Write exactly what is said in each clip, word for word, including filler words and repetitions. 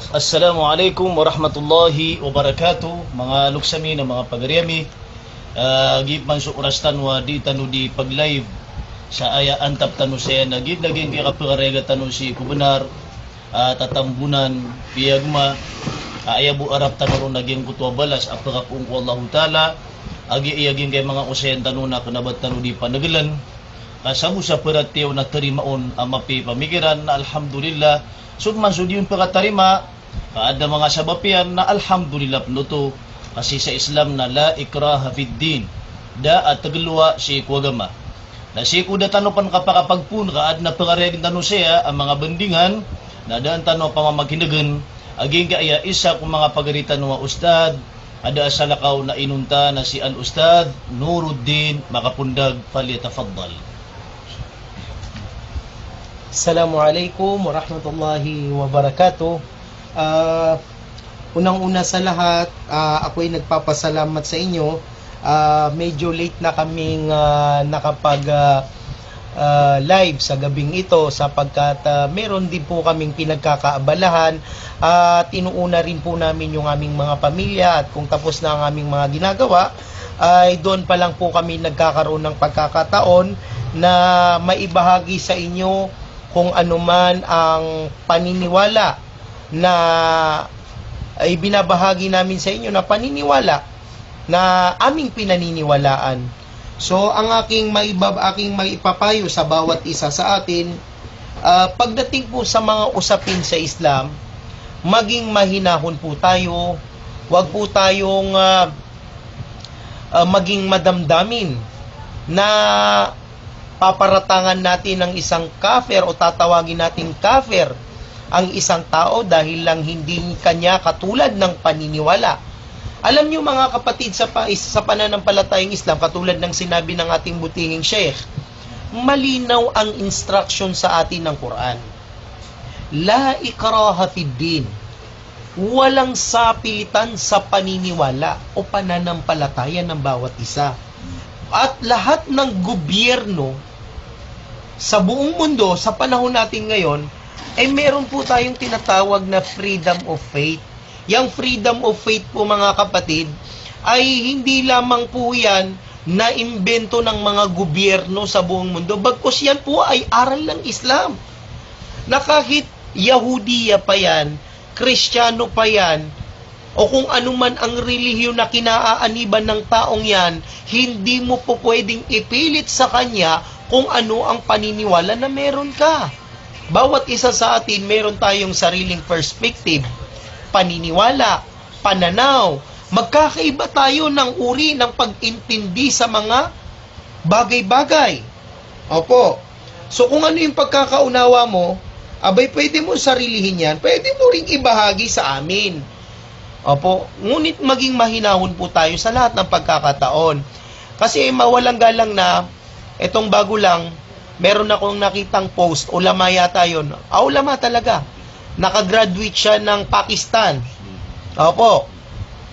Assalamu alaikum warahmatullahi wabarakatuh. Manga loks ami na manga pagari ami. Ah, giya pman so oras tano a dii tano dii pag-live sa aya antap tano saya na giya lagid a kapakarega tano sii ko benar, ah, tatambonan, piyagma, ah, aya bo arap tano ron na giyangkoto a balas a pakapoon ko Allahu Ta'ala, a giya giyangkai manga osayan tano na kena ba tano dii panegelan, ah, sa bo sa paratiyayaa na tarimaon a mapipamikiran na alhamdulillah. So pman so dii on pakatarima, ka adn a manga sabap iyan na alhamdulillah pn oto, kasi sa Islam na la ikraha fid din, da a tegelowa sii ko agama. Na sii ko da tano pn kapakapagpoon ka adn a pakaregan tano saya a manga bandingan, na da tano pamamakinegen a giyangkaya isa ko manga pagari tano a ustadh, a da a salakaw na inonta na si Al-Ustadh Nuruddin Makapondag, falyatafaddal. Assalamu alaikum warahmatullahi wabarakatuh. Ah, unang-una sa lahat, ah, ako'y nagpapasalamat sa inyo. Ah, medyo late na kaming, ah, nakapag, ah, ah, live sa gabing ito sapagkat, ah, meron din po kaming pinagkakaabalahan at inuuna rin po namin yung aming mga pamilya at kung tapos na ang aming mga ginagawa, ay doon pa lang po kami nagkakaroon ng pagkakataon na maibahagi sa inyo kung ano man ang paniniwala na ibinabahagi namin sa inyo na paniniwala na aming pinaniniwalaan. So, ang aking maibab-, aking maipapayo sa bawat isa sa atin, ah, pagdating po sa mga usapin sa Islam, maging mahinahon po tayo, wag po tayong, ah, ah, maging madamdamin na paparatangan natin ng isang kafir o tatawagin nating kafir ang isang tao dahil lang hindi kanya katulad ng paniniwala. Alam niyo, mga kapatid, sa pa-, sa pananampalatayang Islam, katulad ng sinabi ng ating butihing sheikh, malinaw ang instruction sa atin ng Quran. La ikraha fid din. Walang sapilitan sa paniniwala o pananampalataya ng bawat isa. At lahat ng gobyerno sa buong mundo, sa panahon natin ngayon, ay meron po tayong tinatawag na freedom of faith. Yang freedom of faith po, mga kapatid, ay hindi lamang po yan na imbento ng mga gobyerno sa buong mundo. Bagkus yan po ay aral ng Islam. Na kahit Yahudiya pa yan, Kristiyano pa yan, o kung ano man ang relihiyon na kinaaaniban ng taong yan, hindi mo po pwedeng ipilit sa kanya kung ano ang paniniwala na meron ka. Bawat isa sa atin, meron tayong sariling perspective, paniniwala, pananaw. Magkakaiba tayo ng uri ng pag-intindi sa mga bagay-bagay. Opo. So, kung ano yung pagkakaunawa mo, abay, pwede mo sarilihin yan. Pwede mo ring ibahagi sa amin. Opo. Ngunit maging mahinahon po tayo sa lahat ng pagkakataon. Kasi mawalang galang na, etong bago lang, meron akong nakitang post, ulama yata yun. Ah, ulama talaga. Nakagraduate siya ng Pakistan. Opo.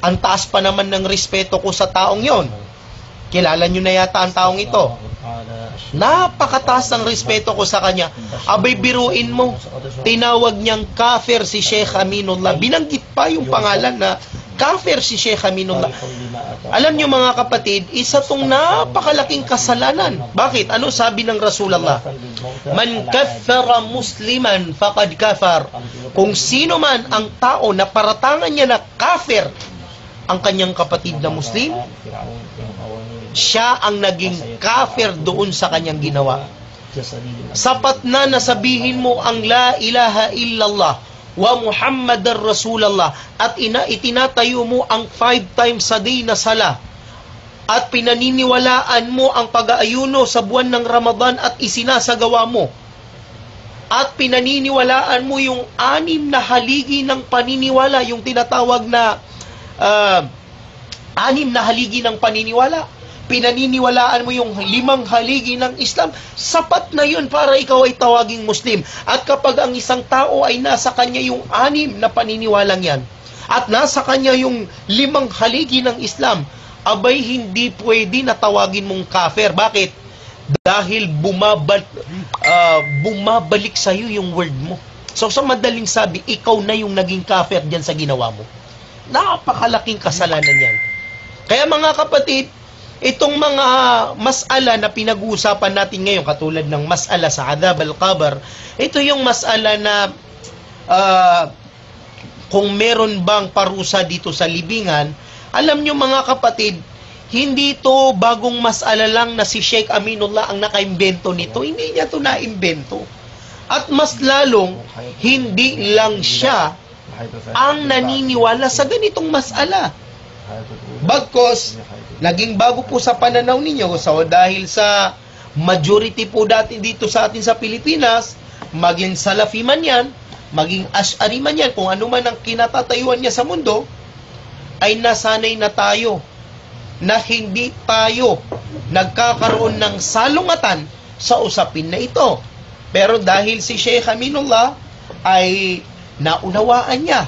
Ang taas pa naman ng respeto ko sa taong yon. Kilala nyo na yata ang taong ito. Napakataas ng respeto ko sa kanya. Abay, biruin mo. Tinawag niyang kafir si Sheikh Aminullah. Binanggit pa yung pangalan na kafir si Sheikh Aminullah. Alam nyo, mga kapatid, isa tong napakalaking kasalanan. Bakit? Ano sabi ng Rasulullah? "Man kaffara musliman faqad kafar." Kung sino man ang tao na paratangan niya na kafir ang kanyang kapatid na Muslim, siya ang naging kafir doon sa kanyang ginawa. Sapat na na sabihin mo ang la ilaha illallah wa Muhammadar Rasulullah at ina-, itinatayo mo ang five times a day na sala at pinaniniwalaan mo ang pag-aayuno sa buwan ng Ramadan at isinasagawa mo at pinaniniwalaan mo yung anim na haligi ng paniniwala, yung tinatawag na, ah, anim na haligi ng paniniwala, pinaniniwalaan mo yung limang haligi ng Islam, sapat na yun para ikaw ay tawaging Muslim. At kapag ang isang tao ay nasa kanya yung anim na paniniwalang yan, at nasa kanya yung limang haligi ng Islam, abay, hindi pwede na tawagin mong kafir. Bakit? Dahil bumabal-, ah, bumabalik sa'yo yung word mo. So, sa madaling sabi, ikaw na yung naging kafir diyan sa ginawa mo. Napakalaking kasalanan yan. Kaya, mga kapatid, itong mga mas'ala na pinag-uusapan natin ngayon, katulad ng mas'ala sa adhab al-qabr, ito yung mas'ala na, ah, kung meron bang parusa dito sa libingan, alam nyo, mga kapatid, hindi ito bagong mas'ala lang na si Sheikh Aminullah ang nakaimbento nito. Hindi niya ito naimbento. At mas lalong, hindi lang siya ang naniniwala sa ganitong mas'ala. Bagkus, naging bago po sa pananaw ninyo, so dahil sa majority po dati dito sa atin sa Pilipinas, maging Salafi man yan, maging Ash'ari man yan, kung ano man ang kinatatayuan niya sa mundo, ay nasanay na tayo na hindi tayo nagkakaroon ng salungatan sa usapin na ito. Pero dahil si Sheikh Aminullah ay naunawaan niya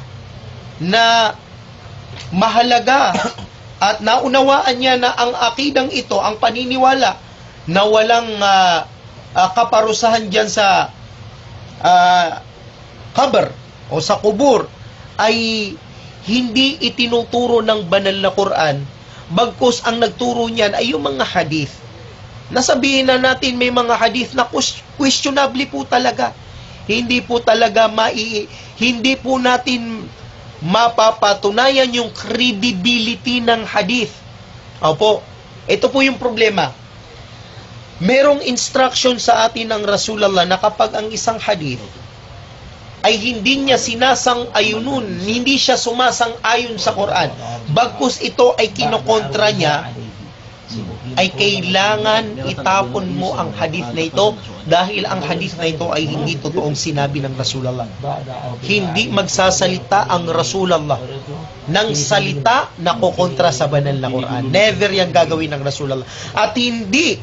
na mahalaga at naunawaan niya na ang akidang ito, ang paniniwala na walang, ah, ah, kaparusahan diyan sa, ah, qabr o sa kubur, ay hindi itinuturo ng banal na Quran, bagkus ang nagturo niyan ay yung mga hadith. Nasabihin na natin, may mga hadith na kus-, questionable po talaga. Hindi po talaga mai-, hindi po natin mapapatunayan yung credibility ng hadith. Opo, ito po yung problema. Merong instruction sa atin ng Rasulullah na kapag ang isang hadith ay hindi niya sinasang-ayunon, hindi siya sumasang-ayon sa Quran, bagkus ito ay kinokontra niya, ay kailangan itapon mo ang hadith na ito dahil ang hadith na ito ay hindi totoong sinabi ng Rasulullah. Hindi magsasalita ang Rasulullah ng salita na kokontra sa banal na Quran. Never yang gagawin ng Rasulullah. At hindi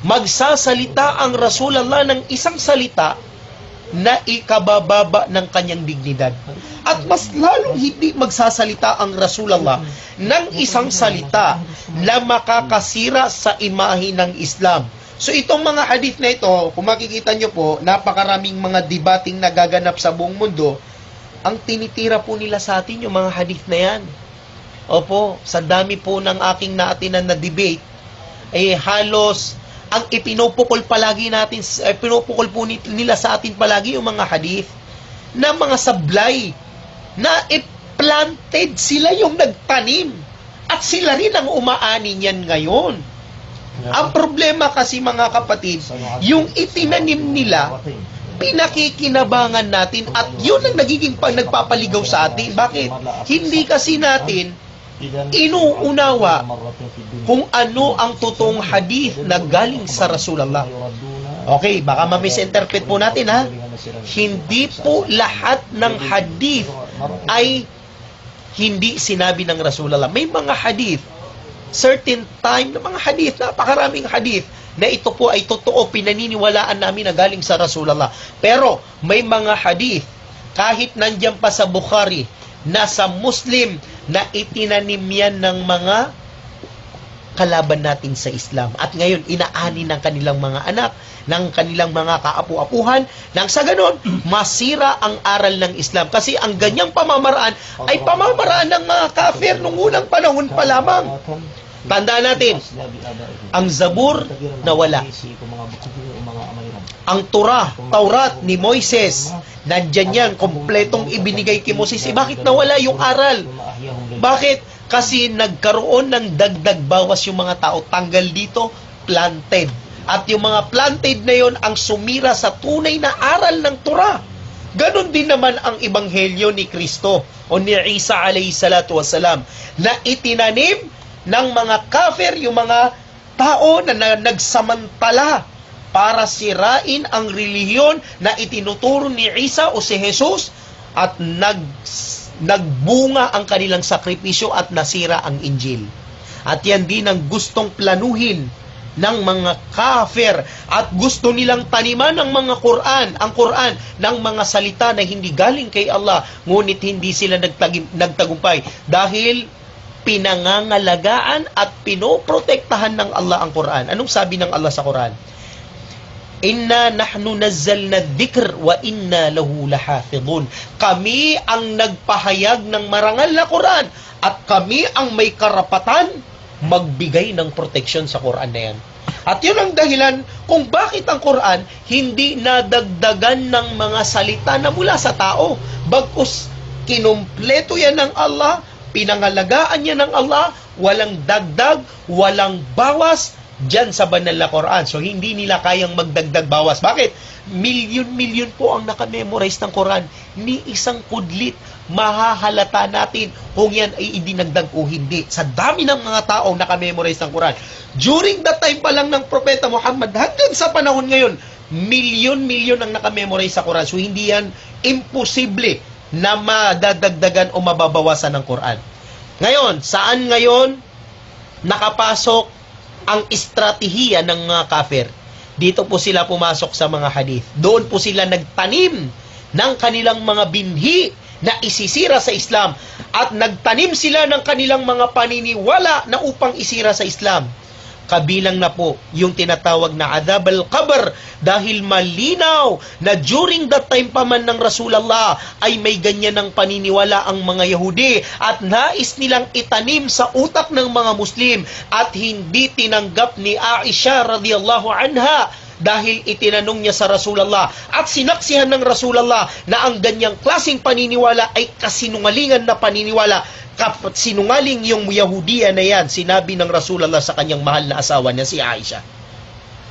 magsasalita ang Rasulullah ng isang salita na ikabababa ng kanyang dignidad. At mas lalong hindi magsasalita ang Rasulullah ng isang salita na makakasira sa imahe ng Islam. So, itong mga hadith na ito, kung makikita nyo po, napakaraming mga debating nagaganap sa buong mundo. Ang tinitira po nila sa atin yung mga hadith na yan. Opo, sa dami po ng aking naatinan na debate, eh, halos ang ipinupukol palagi natin, eh, pinupukol po ni-, nila sa atin palagi yung mga hadith na mga sablay na i-, planted, sila yung nagtanim at sila rin ang umaani niyan ngayon. Ang problema kasi, mga kapatid, yung itinanim nila, pinakikinabangan natin at yun ang nagiging pag-, nagpapaligaw sa atin. Bakit? Hindi kasi natin inuunawa kung ano ang totoong hadith na galing sa Rasulullah. Okay, baka ma-misinterpret po natin, ha. Hindi po lahat ng hadith ay hindi sinabi ng Rasulullah. May mga hadith, certain time na mga hadith, napakaraming hadith na ito po ay totoo, pinaniniwalaan namin na galing sa Rasulullah. Pero may mga hadith, kahit nandiyan pa sa Bukhari, na sa Muslim, na itinanim yan ng mga kalaban natin sa Islam. At ngayon, inaani ng kanilang mga anak, ng kanilang mga kaapu-apuhan, nang sa ganon, masira ang aral ng Islam. Kasi ang ganyang pamamaraan ay pamamaraan ng mga kafir nung unang panahon pa lamang. Tandaan natin, ang Zabur nawala. Ang Torah, Taurat ni Moises, nandyan yan, kompletong ibinigay kay Moses. Eh, bakit nawala yung aral? Bakit? Kasi nagkaroon ng dagdag bawas yung mga tao. Tanggal dito, planted. At yung mga planted na yon ang sumira sa tunay na aral ng Torah. Ganon din naman ang ebanghelyo ni Kristo o ni Isa alayhi salatu wasalam, na itinanim ng mga kafir, yung mga tao na, na nagsamantala para sirain ang relihiyon na itinuturo ni Isa o si Jesus, at nag-, nagbunga ang kanilang sakripisyo at nasira ang Injil. At yan din ang gustong planuhin ng mga kafir, at gusto nilang taniman ang mga Quran, ang Quran, ng mga salita na hindi galing kay Allah, ngunit hindi sila nagtagim-, nagtagumpay dahil pinangangalagaan at pinoprotektahan ng Allah ang Quran. Anong sabi ng Allah sa Quran? "Inna nahnu nazzalna dhikr wa inna lahu lahafidhun." Kami ang nagpahayag ng marangal na Quran at kami ang may karapatan magbigay ng proteksyon sa Quran na yan. At yun ang dahilan kung bakit ang Quran hindi nadagdagan ng mga salita na mula sa tao. Bagkus, kinumpleto yan ng Allah, pinangalagaan yan ng Allah, walang dagdag, walang bawas, diyan sa banal na Quran. So, hindi nila kayang magdagdag bawas. Bakit? Milyon-milyon po ang nakamemorize ng Quran. Ni isang kudlit, mahahalata natin kung yan ay idinagdag o hindi. Sa dami ng mga taong nakamemorize ng Quran. During the time pa lang ng Propeta Muhammad, hanggang sa panahon ngayon, milyon-milyon ang nakamemorize sa Quran. So, hindi yan imposible na madadagdagan o mababawasan ng Quran. Ngayon, saan ngayon nakapasok ang estratehiya ng mga kafir? Dito po sila pumasok sa mga hadith. Doon po sila nagtanim ng kanilang mga binhi na isisira sa Islam. At nagtanim sila ng kanilang mga paniniwala na upang isira sa Islam. Kabilang na po yung tinatawag na adhab al-qabr, dahil malinaw na during that time pa man ng Rasulullah ay may ganyan ng paniniwala ang mga Yahudi at nais nilang itanim sa utak ng mga Muslim at hindi tinanggap ni Aisha radhiyallahu anha dahil itinanong niya sa Rasulullah at sinaksihan ng Rasulullah na ang ganyang klaseng paniniwala ay kasinungalingan na paniniwala. Kap-, sinungaling yung Yahudiya na yan, sinabi ng Rasulullah sa kanyang mahal na asawa na si Aisha.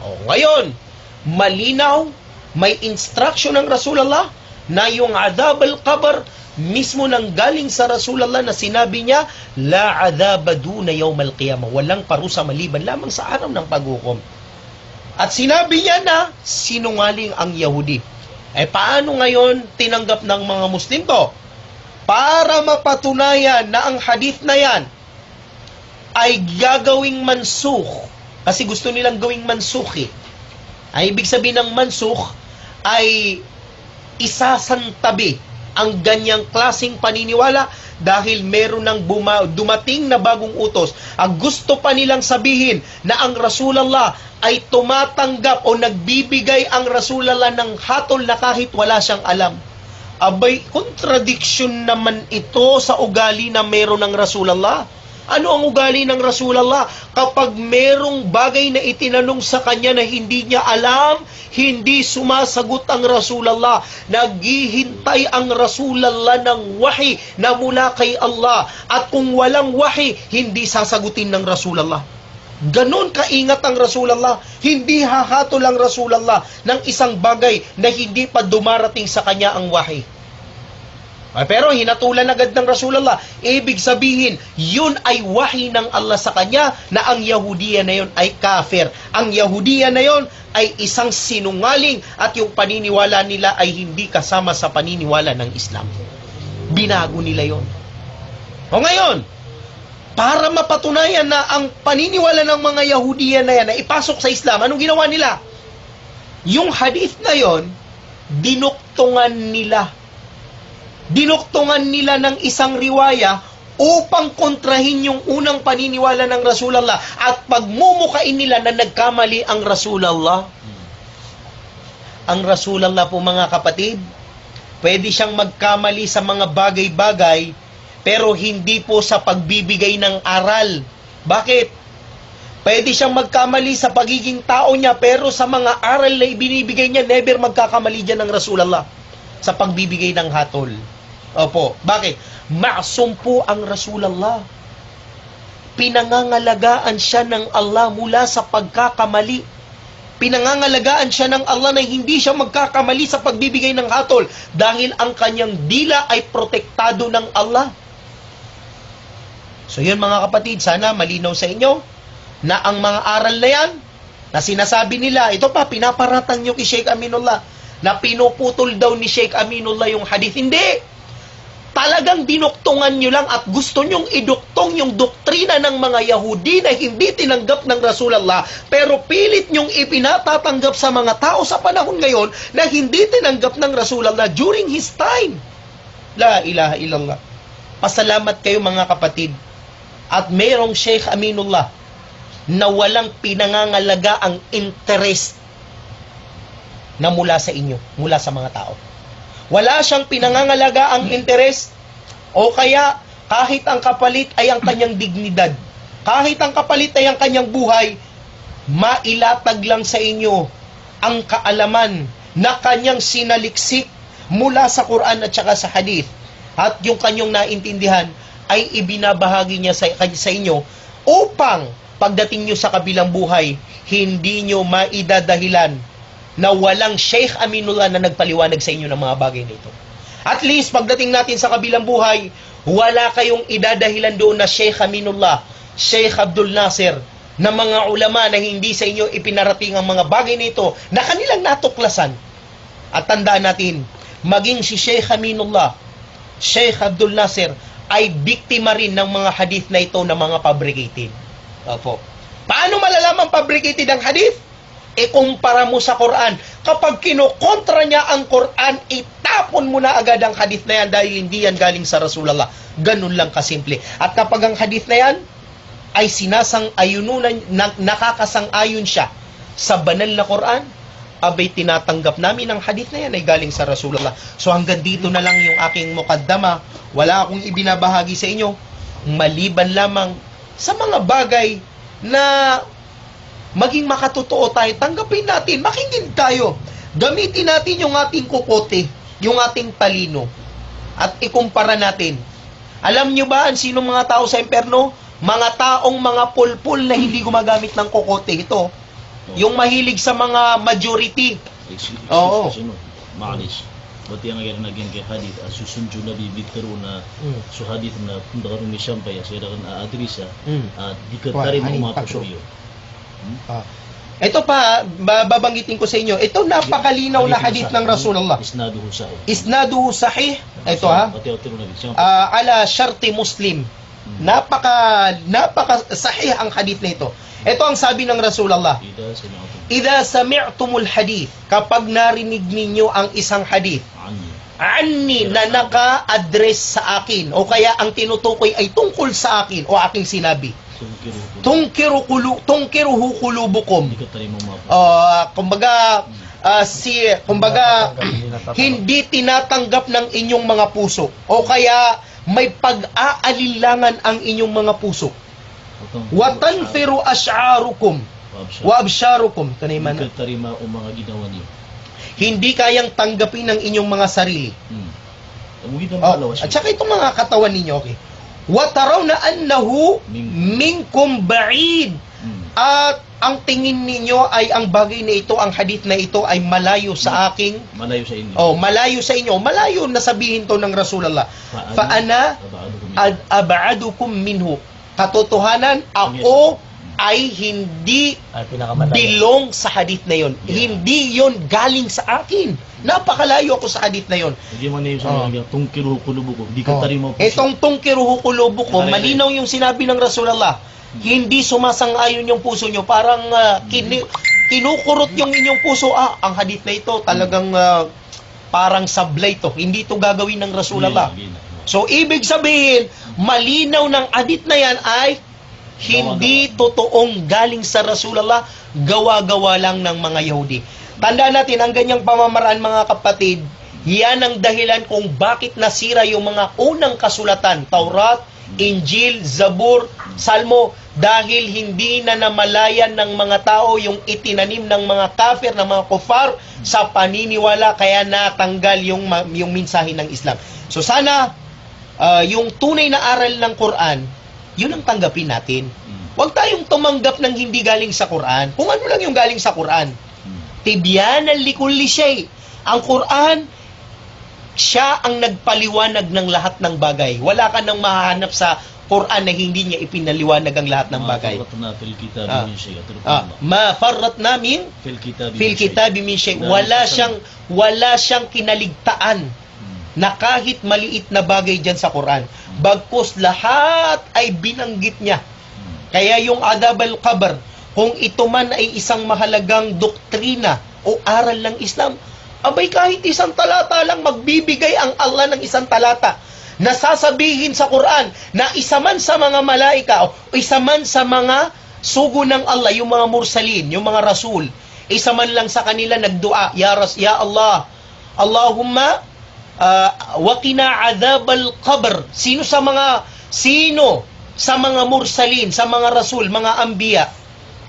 O, ngayon, malinaw, may instruction ng Rasulullah na yung adhab al-qabr, mismo nanggaling sa Rasulullah na sinabi niya, "La adhaba duna yawm al-qiyamah." Walang parusa maliban lamang sa araw ng paghukom. At sinabi niya na sinungaling ang Yahudi. Eh, paano ngayon tinanggap ng mga Muslim to? Para mapatunayan na ang hadith na yan ay gagawing mansukh, kasi gusto nilang gawing mansukh eh. Ang ibig sabihin ng mansukh ay isasantabi ang ganyang klaseng paniniwala dahil meron ng buma-, dumating na bagong utos. Ang gusto pa nilang sabihin na ang Rasulullah ay tumatanggap o nagbibigay ang Rasulullah ng hatol na kahit wala siyang alam. Abay, kontradiksyon naman ito sa ugali na meron ng Rasulullah. Ano ang ugali ng Rasulullah? Kapag merong bagay na itinanong sa kanya na hindi niya alam, hindi sumasagot ang Rasulullah. Naghihintay ang Rasulullah ng wahi na mula kay Allah. At kung walang wahi, hindi sasagutin ng Rasulullah. Ganon kaingat ang Rasulullah. Hindi hahatol ang Rasulullah ng isang bagay na hindi pa dumarating sa kanya ang wahi. Ah, pero hinatulan agad ng Rasulullah. Ibig sabihin, yun ay wahi ng Allah sa kanya na ang Yahudiya na yun ay kafir. Ang Yahudiya na yun ay isang sinungaling at yung paniniwala nila ay hindi kasama sa paniniwala ng Islam. Binago nila yun. O ngayon, para mapatunayan na ang paniniwala ng mga Yahudiya na yan na ipasok sa Islam, anong ginawa nila? Yung hadith na yon, dinuktungan nila. Dinuktungan nila ng isang riwaya upang kontrahin yung unang paniniwala ng Rasulullah at pagmumukain nila na nagkamali ang Rasulullah. Ang Rasulullah po, mga kapatid, pwede siyang magkamali sa mga bagay-bagay, pero hindi po sa pagbibigay ng aral. Bakit? Pwede siyang magkamali sa pagiging tao niya, pero sa mga aral na ibinibigay niya, never magkakamali dyan ang Rasulullah sa pagbibigay ng hatol. Opo. Bakit? Ma'sum po ang Rasulullah. Pinangangalagaan siya ng Allah mula sa pagkakamali. Pinangangalagaan siya ng Allah na hindi siya magkakamali sa pagbibigay ng hatol dahil ang kanyang dila ay protektado ng Allah. So yun, mga kapatid, sana malinaw sa inyo na ang mga aral na yan na sinasabi nila, ito pa, pinaparatang nyo kay Sheikh Aminullah na pinuputol daw ni Sheikh Aminullah yung hadith. Hindi! Talagang dinuktungan nyo lang at gusto nyong iduktong yung doktrina ng mga Yahudi na hindi tinanggap ng Rasulullah, pero pilit nyong ipinatatanggap sa mga tao sa panahon ngayon na hindi tinanggap ng Rasulullah during his time. La ilaha illallah. Pasalamat kayo, mga kapatid. At merong Sheikh Aminullah na walang pinangangalagaang interest na mula sa inyo, mula sa mga tao. Wala siyang pinangangalagaang interes, o kaya kahit ang kapalit ay ang kanyang dignidad, kahit ang kapalit ay ang kanyang buhay, mailatag lang sa inyo ang kaalaman na kanyang sinaliksik mula sa Quran at saka sa Hadith. At yung kanyang naintindihan ay ibinabahagi niya sa, sa inyo upang pagdating niyo sa kabilang buhay, hindi niyo maidadahilan na walang Sheikh Aminullah na nagpaliwanag sa inyo ng mga bagay na ito. At least, pagdating natin sa kabilang buhay, wala kayong idadahilan doon na Sheikh Aminullah, Sheikh Abdul Nasir, na mga ulama na hindi sa inyo ipinarating ang mga bagay na ito na kanilang natuklasan. At tandaan natin, maging si Sheikh Aminullah, Sheikh Abdul Nasir, ay biktima rin ng mga hadith na ito na mga fabricated. Opo. Paano malalaman fabricated ang hadith? Ikumpara mo sa Quran. Kapag kinokontra niya ang Quran, itapon mo na agad ang hadith na yan dahil hindi yan galing sa Rasulullah. Ganun lang kasimple. At kapag ang hadith na yan ay sinasang-ayununan, na, nakakasang-ayon siya sa banal na Quran, abay, tinatanggap namin ang hadith na yan ay galing sa Rasulullah. So, hanggang dito na lang yung aking mukaddama. Wala akong ibinabahagi sa inyo maliban lamang sa mga bagay na maging makatotoo tayo, tanggapin natin, makinig tayo. Gamitin natin yung ating kokote, yung ating talino, at ikumpara natin. Alam nyo ba ang sino mga tao sa impyerno? Mga taong mga pulpul na hindi gumagamit ng kokote. Ito, yung mahilig sa mga majority. Excuse, excuse, Oo. Kasi no, maalish. Bati ang agar naging kay hadith, a so sundon na bibitero na Hmm. so hadith na punta ka rumisampay, a sira kan a adrisa, Hmm. a di ka Kuwan, tarima hanin umapos pagro. iyo. Hmm? Ah. Ito pa, ba-, babanggitin ko sa inyo. Ito, napakalinaw na Hadith hadith ng sahih. Rasulullah. Isnaduhu sahih. Isnaduhu sahih. Ito, ha? Pati otro na bit. Ah, ala sharti Muslim. Hmm. Napaka, napaka sahih ang hadith na ito. Ito ang sabi ng Rasulullah. Idha sami'tum. Idha sami'tumul hadith, kapag narinig ninyo ang isang hadith, Anni. anni, na naka-address sa akin, o kaya ang tinutukoy ay tungkol sa akin o aking sinabi. Tungkiru kulu-, tungkiruhu qulubukum. Hindi ka tayo mamapa. Ah, kumbaga, ah, si, kumbaga, Hindi tinatanggap, hindi tinatanggap ng inyong mga puso. O kaya, may pag-aalinlangan ang inyong mga puso. Wa tanfiru ash'arukum. Wa absharukum. Ito na yung Hindi mana. ka tarima o mga ginawa niyo. Hindi kayang tanggapin ng inyong mga sarili. Hmm. Ang wida Oh, malawas at saka itong mga katawan ninyo, okay. Wa tarawna annahu Min- minkum ba'id. Hmm. At ang tingin ninyo ay ang bagay na ito, ang hadith na ito ay malayo sa Hmm. aking Malayo sa inyo. Oh, malayo sa inyo. Malayo na sabihin to ng Rasulullah. Fa ana Fa ana ab'adukum minhu. ad-, ab'adukum minhu. Katotohanan, Ang ako yes. ay hindi Ay, pinakamalayo. belong sa hadith na yon. Yeah. Hindi yon galing sa akin. Napakalayo ako sa hadith na yon. Hindi man yung sa Oh. mga tungkiruhu qulubukum. Di ka Oh. tarima puso. Itong tungkiruhu qulubukum, Di ka tarima. malinaw yung sinabi ng Rasulullah. Hmm. Hindi sumasang-ayon yung puso nyo. Parang, ah, kini-, Hmm. kinukurot yung inyong puso. Ah, ang hadith na ito, Hmm. talagang, ah, parang sablay to. Hindi to gagawin ng Rasulullah. Hindi, hindi na. So, ibig sabihin, malinaw ng hadith na yan ay hindi Gawa-gawa. totoong galing sa Rasulullah, gawa-gawa lang ng mga Yahudi. Tandaan natin, ang ganyang pamamaraan, mga kapatid, yan ang dahilan kung bakit nasira yung mga unang kasulatan, Taurat, Injil, Zabur, Salmo, dahil hindi na namalayan ng mga tao yung itinanim ng mga kafir, ng mga kuffar, sa paniniwala, kaya natanggal yung ma-, yung mensahe ng Islam. So sana, ah, yung tunay na aral ng Quran, yun ang tanggapin natin. Mm. Huwag tayong tumanggap ng hindi galing sa Quran. Kung ano lang yung galing sa Quran. Mm. Tibyanan likulli shay. Ang Quran, siya ang nagpaliwanag ng lahat ng bagay. Wala ka nang mahahanap sa Quran na hindi niya ipinaliwanag ang lahat ng Ma bagay. farratna fil kitabi Ah. min shay. Ito Ah. po. Ma farratna min Fil kitabi fil min shay. kitabi min shay. Wala Wala siyang, wala siyang kinaligtaan Hmm. na kahit maliit na bagay dyan sa Quran. Hmm. Bagkus lahat ay binanggit niya. Hmm. Kaya yung adhab al-qabr, kung ito man ay isang mahalagang doktrina o aral ng Islam, abay, kahit isang talata lang, magbibigay ang Allah ng isang talata na sasabihin sa Quran na isa man sa mga malaika o isa man sa mga sugo ng Allah, yung mga mursalin, yung mga rasul, isa man lang sa kanila nagdua, "Ya Ras-, ya Allah, Allahumma, ah, wa qina adhabal qabr." Sino sa mga, sino sa mga mursalin, sa mga rasul, mga anbiya,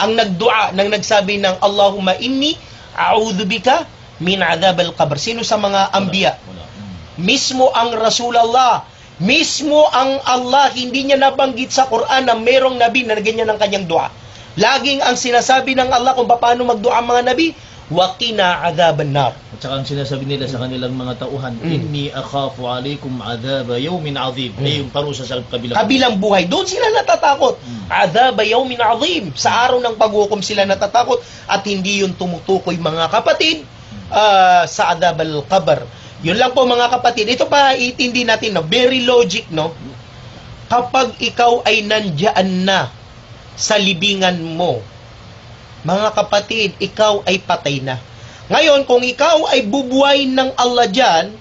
ang nagdua, nang nagsabi ng, "Allahumma inni a'udhu bika min adhabil qabr"? Sino sa mga anbiya? Wala, wala. Hmm. Mismo ang Rasulullah, mismo ang Allah, hindi niya nabanggit sa Quran na merong nabi na ganyan ang kanyang dua. Laging ang sinasabi ng Allah kung paano magdua ang mga nabi, "Wa qina adhaban nar." At saka ang sinasabi nila sa kanilang mga tauhan, Hmm. "Inni akhafu alaykum adhaba yawmin adhim." Hmm. Ay, yung parusa sa kabilang Kabilang buhay. Doon sila natatakot. Hmm. "Adhaba yawmin adhim." Sa araw ng paghukom sila natatakot at hindi yun tumutukoy, mga kapatid, ah, sa adhab al-qabr. Yun lang po, mga kapatid. Ito pa, itindi natin, no? Very logic, no? Kapag ikaw ay nandiyan na sa libingan mo, mga kapatid, ikaw ay patay na. Ngayon, kung ikaw ay bubuhayin ng Allah diyan,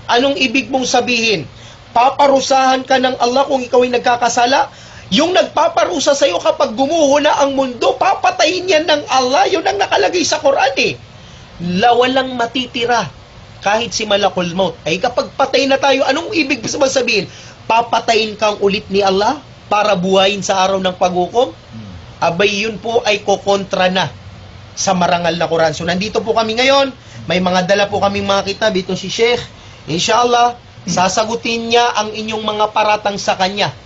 anong ibig mong sabihin? Paparusahan ka ng Allah kung ikaw ay nagkakasala? Yung nagpaparusa sa'yo, kapag gumuho na ang mundo, papatayin yan ng Allah. Yun ang nakalagay sa Quran, eh. La, walang matitira. Kahit si Malakul Maut. Ay, kapag patay na tayo, anong ibig sabihin? Papatayin kang ulit ni Allah para buhayin sa araw ng paghukom? Hmm. Abay, yun po ay kokontra na sa marangal na Quran. So, nandito po kami ngayon. May mga dala po kaming mga kitab. Ito si Sheikh. Inshallah, sasagutin niya ang inyong mga paratang sa kanya.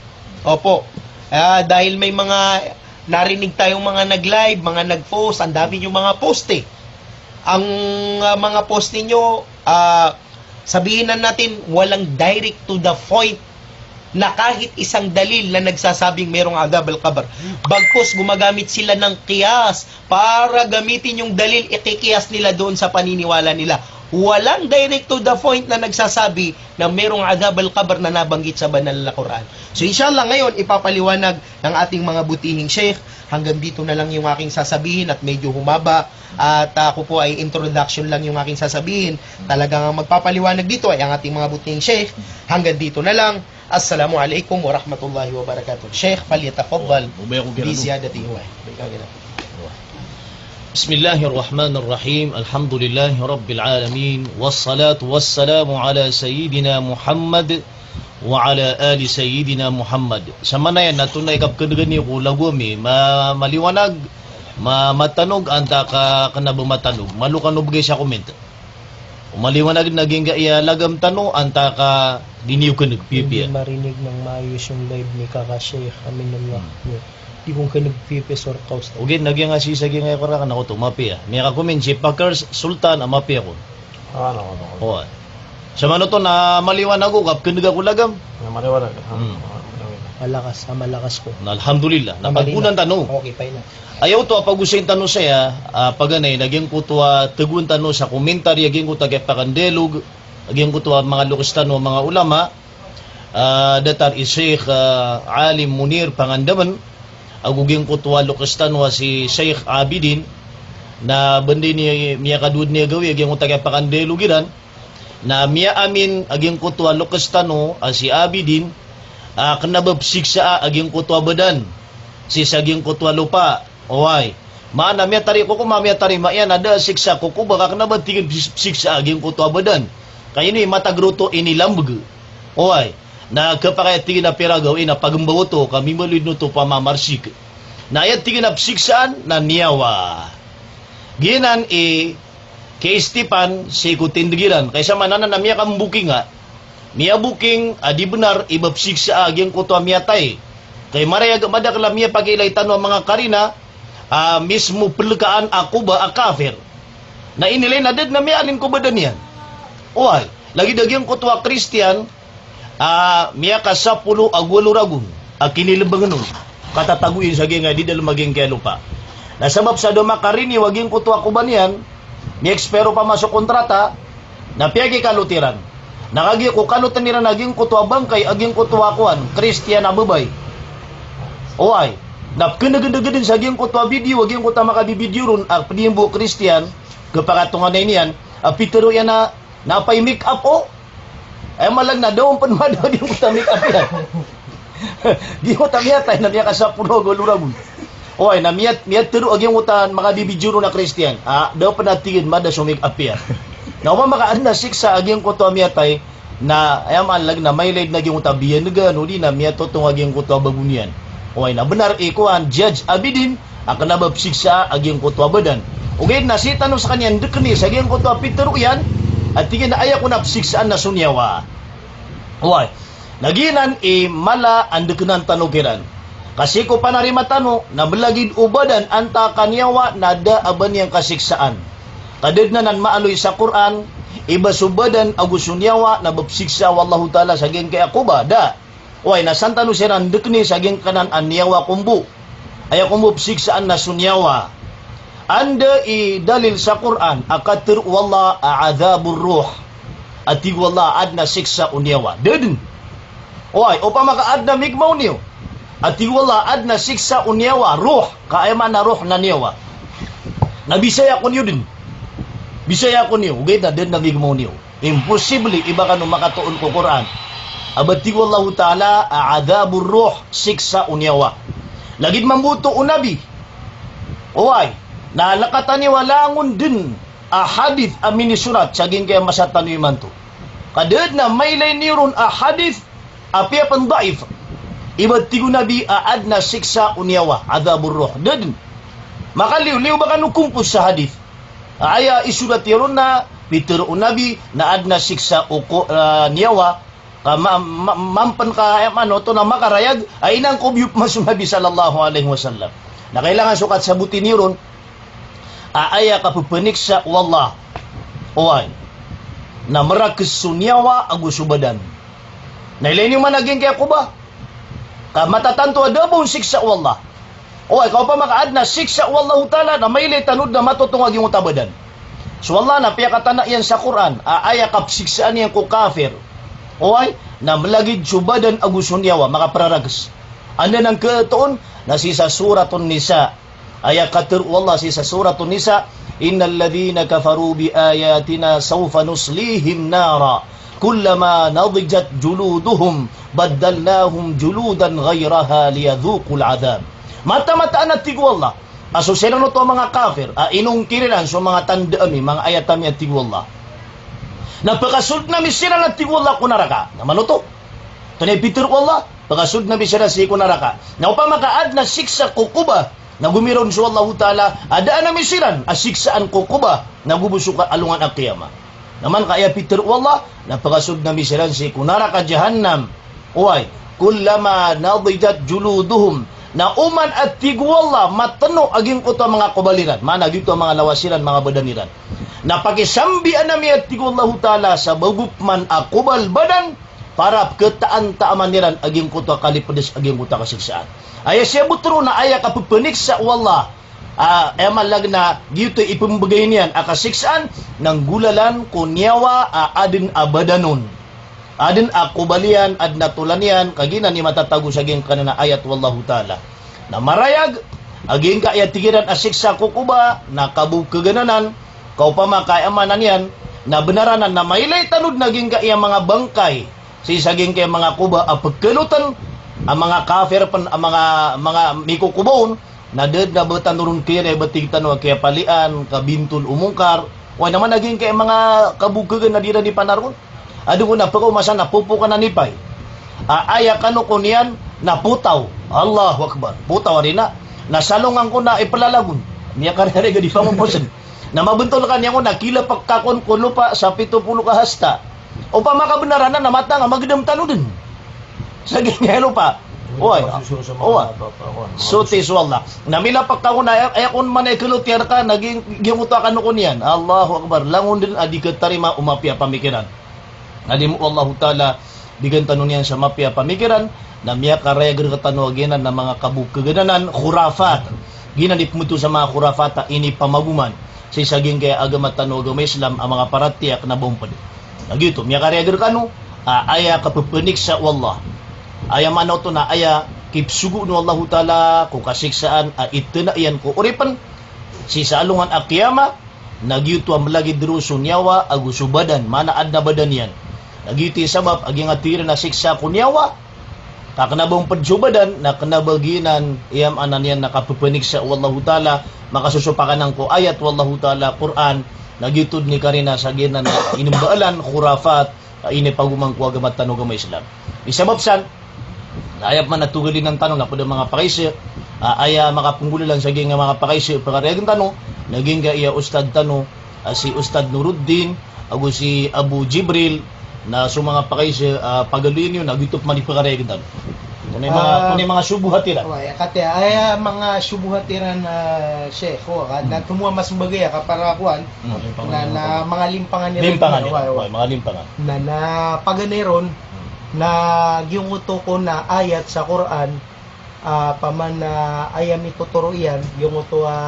Opo. Ah, dahil may mga narinig tayong mga nag-live, mga nag-post, ang dami niyong mga post, eh. Ang, ah, mga post ninyo, ah, sabihin na natin, walang direct to the point na kahit isang dalil na nagsasabing merong adhab al-qabr. Bagkus gumagamit sila ng qiyas para gamitin yung dalil, ikiqiyas nila doon sa paniniwala nila. Walang direct to the point na nagsasabi na merong adhab al-qabr na nabanggit sa banal na Quran. So, inshallah, ngayon, ipapaliwanag ng ating mga butihing sheikh. Hanggang dito na lang yung aking sasabihin at medyo humaba. At, ah, ako po ay introduction lang yung aking sasabihin. Talagang ang magpapaliwanag dito ay ang ating mga butihing sheikh. Hanggang dito na lang. Assalamu alaikum warahmatullahi wabarakatuh. Sheikh, falyatafaddal. Wa, wa, wa, wa, wa. Bi ziyadati huwa. Bismillahirrahmanirrahim. Alhamdulillahi rabbil alamin. Wassalatu wassalamu ala sayyidina Muhammad wa ala ali sayyidina Muhammad. Sa manayan na tunay kapknegani ko lago ami, ma-, maliwanag, ma-, matanog, antaa ka kena ba matanog. Malo kano bgay sa comment. O maliwanag na giyangkaya lagam tano, antaa ka di niyo kneg pipiya. Hindi marinig ng maayos yung live ni Kaka Sheikh Aminullah. Hmm. Di ko kneg pipiya sa orkaos. Ogaid na giyangkaya sii sa giyangkaya korakan ako to, mapiya. Miyaka-comment si Pakers Sultan a mapiya kon. Ah, ano, ano, ano. Oway. Sa manoto na maliwanag ako, kapkneg ako lagam. Na maliwanag. Hmm. Ah, maliwanag. Malakas, ah, malakas ko. Na, alhamdulillah. Na pagkunan tano. Okay, fine na. Aya oto a pagosayn tano saya, ah, paganay, na giyangkoto a tegoan tano sa komentaryo, giyangkoto a kiyapakandialog, giyangkoto a manga lokes tano a manga ulama, ah, datar i Sheikh, ah, Alim Munir Pangandaman, ago giyangkoto a lokes tano a si Sheikh Abidin, na bandi ni miyakadowa dn i gawii, giyangkoto a kiyapakandialog iran, na miyaamin a giyangkoto a lokes tano a si Abidin, ah, kena ba psiksaa a giyangkoto a badan sii sa giyangkoto a lopa. Oway. Maana miyatari ko ko ma-, miyatarima iyan a da a siksa ko ko ba ka kena ba tig iyan psi-, psiksaa a giyangkoto a badan. Ka ino i matag roto inilambeg. Oway. Na kepakay a tig iyan a pira gawii na pagmbaw oto ka mimbaloy dn oto pamamarsik. Na aya tig iyan a psiksaan na niyawa. Giyanan i Kay Stephen, sii ko tindeg iran. Kay sa maana na miyakambooking a, miyabooking a di benar i ba psiksaa a giyangkoto a miyatay. Kay marayag a madakel a miyapakiilay tano a manga karina, a mismo pelekaan a koba a kafir. Na inilay na da dn a miyaalin ko badan iyan. Oway, lagid a giyangkoto a Kristiyan, a miyakasapolo ago walo ragon a kinilebangen on, katatago iyan sa giyangkaya di dalem a giyangkaya lopa. Na sabap sa da makarini a giyangkoto a koba niyan, miya-expire opama so kontrata, na piyakikalot iran. Na kagiya ko kaloten iran a giyangkoto a bangkay a giyangkoto a kowan, Kristiyan a babay. Oway, na pkhenegedegeden sa giyangkoto a video a giyangkoto a makabibidiyo ron a ped iyan bo Kristiyan, kepakatonganay niyan a pitero iyan a na pay make up o. Ay, malag na da on pen madaw di ko ta make up iyan. Di ko ta miyatay na miyakasapolo ago walo ragon. Oway, na miyat, miyatero a giyangkoto a makabibidyo ron a Kristiyan. Ah, da pen a tig iyan mada so make-up iyan. Na opama ka aden a siksa a giyangkoto a miyatay, na aya maana lagid na mailay den a giyangkoto a biyanegan, odi na miyatotong a giyangkoto a bago niyan. Oway, na benar i kowan, Judge Abidin, a kena ba pesiksa a giyangkoto a badan. Ogaid na sii tano sekaniyan dekeni sa giyangkoto a pitero iyan, a tig iyan a aya kon a pesiksaan na so niyawa. Oway. Na giyanan i mala a ndekenan tano kiran. Ka sii ko panarima tano, na belagid o badan antaa ka niyawa na da a ba niyan kasiksaan. Ka da den anan maaloy sa Qur'an, i ba so badan ago so niyawa na ba pesiksa o Allahu Ta'ala sa giyangkaya koba, da. Oway, na san tano siran dekeni sa giyangkanan a niyawa ko mbo. Aya ko mbo pesiksaan na so niyawa. Anda i dalil sa Qur'an a katero o Allah a adhabur ruh. A tig o Allah a aden a siksa o niyawa. Da den. Oway, opama ka aden a migmaw niyo. A tig o Allah a aden a siksa o niyawa, ruh, ka aya maana ruh na niyawa. Na bisaya ko niyo den. Bisaya ko niyo, ogaid na da den a migmaw niyo. Imposible i ba kano makatoon ko Qur'an a ba tig o Allahu Ta'ala a adhabur ruh, siksa o niyawa. Lagid mambo oto o Nabi. Oway, na lekatan iyo a langon den a hadith a minisorat sa giyangkaya masa tano imanto. Ka da den a mailay niyo ron a hadith a piyapen daif. I ba tig o Nabi a aden a siksa o niyawa, adhabur ruh. Da den. Makaliyo, liyo ba kano kompos sa hadith. A aya isorat iron na pitero o Nabi na aden a siksa o ko-, ah, niyawa, ka ma-, ma-, mampen ka, eh, mano, oto na makarayag a inangkob iyo pman so Nabi sallallahu alaihi wasallam. Na kailangan so kasabotin iyo ron a aya kapepeniksa o Allah. Oway. Na merakes so niyawa ago so badan. Na ilay niyo man a giyangkaya koba. Ka matatanto a da bo on siksa o Allah. Oway, ka opama ka aden a siksa o Allahu Ta'ala na mailay tano den a matotong a giyangkoto a badan. So Allah na piyakatana iyan sa Qur'an a aya kapesiksaan iyan ko kafir. Oway, na melagid so badan ago so niyawa, makaperarages. Anda nan ketoon, na sii sa Suratun Nisa. Aya katero o Allah sii sa Suratun Nisa, "Innal ladhina kafaru bi ayatina sawfa nuslihim nara, kullama nadijat juluduhum baddalnahum juludan ghayraha liyadhuqul adhab." Mata-mataan a tig o Allah a so siran oto a manga kafir a inongkir iran so manga tanda ami, manga ayat ami a tig o Allah, na pekasoldn ami siran a tig o Allah ko naraka. Na manoto. Oto na i pitero o Allah, pekasoldn ami siran sii ko naraka. Na opama ka aden a siksa ko koba, na gomiraw on so Allahu Ta'ala a daan ami siran a siksaan ko koba, na go bo so ka alongan a qiyamah. Na man ka aya pitero o Allah, na pekasoldn ami siran sii ko naraka jahannam. Oway, kullama nadijat juluduhum. Na oman a tig o Allah mateno a giyangkoto a manga kobal iran. Maana giyoto a manga lawas iran, manga badan iran. Na pakisambian ami a tig o Allahu Ta'ala sa bago pman a kobal badan, para peketaantaman iran a giyangkoto a kalipedes a giyangkoto a kasiksaan. Aya siyabot ron na aya kapepeniksa o Allah. Ah, aya maana lagid na giyoto i ipembegay niyan a kasiksaan, na nggolalan ko niyawa a aden a badan on. Aden a kobal iyan, aden a tolan iyan, ka giyanan i matatago sa giyangkanan a ayat o Allahu Ta'ala. Na marayag a giyangkaya tig iran a siksa ko koba, na kabokegen anan, ka opama ka aya maana niyan, na benar anan na mailay tano den a giyangkaya manga bangkay sii sa giyangkaya manga koba a pekeloten a manga kafir pen a manga, manga mikokoba on, na da den a ba tano ron kiyan a ba tig tano a kiyapalian, kabintol o mongkar. Oway, na man a giyangkaya manga kabokegen a di iran di panaron. Aden kon a pekaomasan na popokan a nipay. A, aya kano kon iyan na potaw. Allahu Akbar. Potaw ari na. Na salongan kon na ipelalagon. Miyakarayag a di pangoposen. Na mabentol ka niyan kon na kilapek ka kon ko lopa sa pito polo ka hasta. Opama ka benar anan na matanga, magedam tano den. Sa giyangkaya lopa. Oway. Oway. Soti so Allah. Na milapek ka kon na, aya, aya kon man a ikelot iyan reka, na gi-, giyangkoto a kano kon iyan. Allahu Akbar. Langon den a di ketarima o mapiya a pamikiran. Na di mo o Allahu Ta'ala bigan tano niyan sa mapiya a pamikiran, na miyakarayag rektano a giyanan a manga kabokegen anan, khurafat. Giyanan i pemeto sa manga khurafat a inipamagoman sii sa giyangkaya agama tano a agama Islam a manga paratiyaya kena ba omped. Na giyoto, miyakarayag rekano a aya kapepeniksa o Allah. Aya maana oto na aya kipesogoon o Allahu Ta'ala ko kasiksaan a itena iyan ko oripen sii sa alongan a qiyamah, na giyoto a melagid ron so niyawa ago so badan, maana aden a badan iyan. Na giyoto i sabap a giyangkaya tig iran a siksa ko niyawa, Ka kena ba on ped so badan, na kena ba giyanan, aya maana niyan na kapepaniksa o Allahu Ta'ala, makasosopak anan ko ayat o Allahu Ta'ala, Qur'an, na giyoto den i karina sa giyanan a inembaalan, khurafat, a inipagoman ko agama tano a agama Islam. Isabap san, na aya pman a togalinan tano na ped a manga pakaisa, a aya makapenggolalan sa giyangkai a manga pakaisa, pekarayagen tano, na giyangkai a ustad tano, a si Ustad Nuruddin, ago si Abu Jibril, na so manga pakaisa, a pagaloyin iyo, na giyoto pman i pekarayagen tano. Antonaa i manga, Ah, antonaa i manga shubuhat iran? Oway, katii, aya manga shubuhat iran, ah, Sheikh, o, ka, na Hmm. tomo a mas mbagay a kapara kowan, Hmm. na, na manga limpangan iran. Limpangan iran. Oway, oway. Oway, manga limpangan. Na, na paganay ron, Hmm. na giyangkoto kon a ayat sa Qur'an, ah, paman, ah, aya mitotoro iyan, giyangkoto a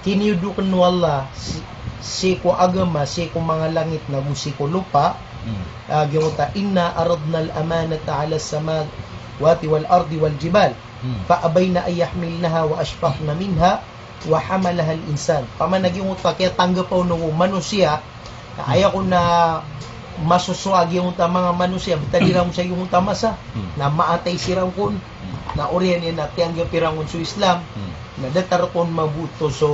kiniyodoken o Allah si, sii ko agama, sii ko manga langit, nago sii ko lopa, Hmm. ah, giyangkoto a, "Inna aradna al-amanata ala samawati wal ardi wal jibal, Hmm. fa abayna an yahmilnaha wa ashfaqna minha, wa hamalaha al-insan." Paman a giyangkoto a kiyatanggapan o manosiya, na aya kon a masosowa a giyangkoto a manga manosiya, betad iran sa giyangkoto a masa, Hmm. na maatay siran kon, Hmm. na oriyan iyan na tiyanggap iran kon so Islam, Hmm. na datar kon maboto so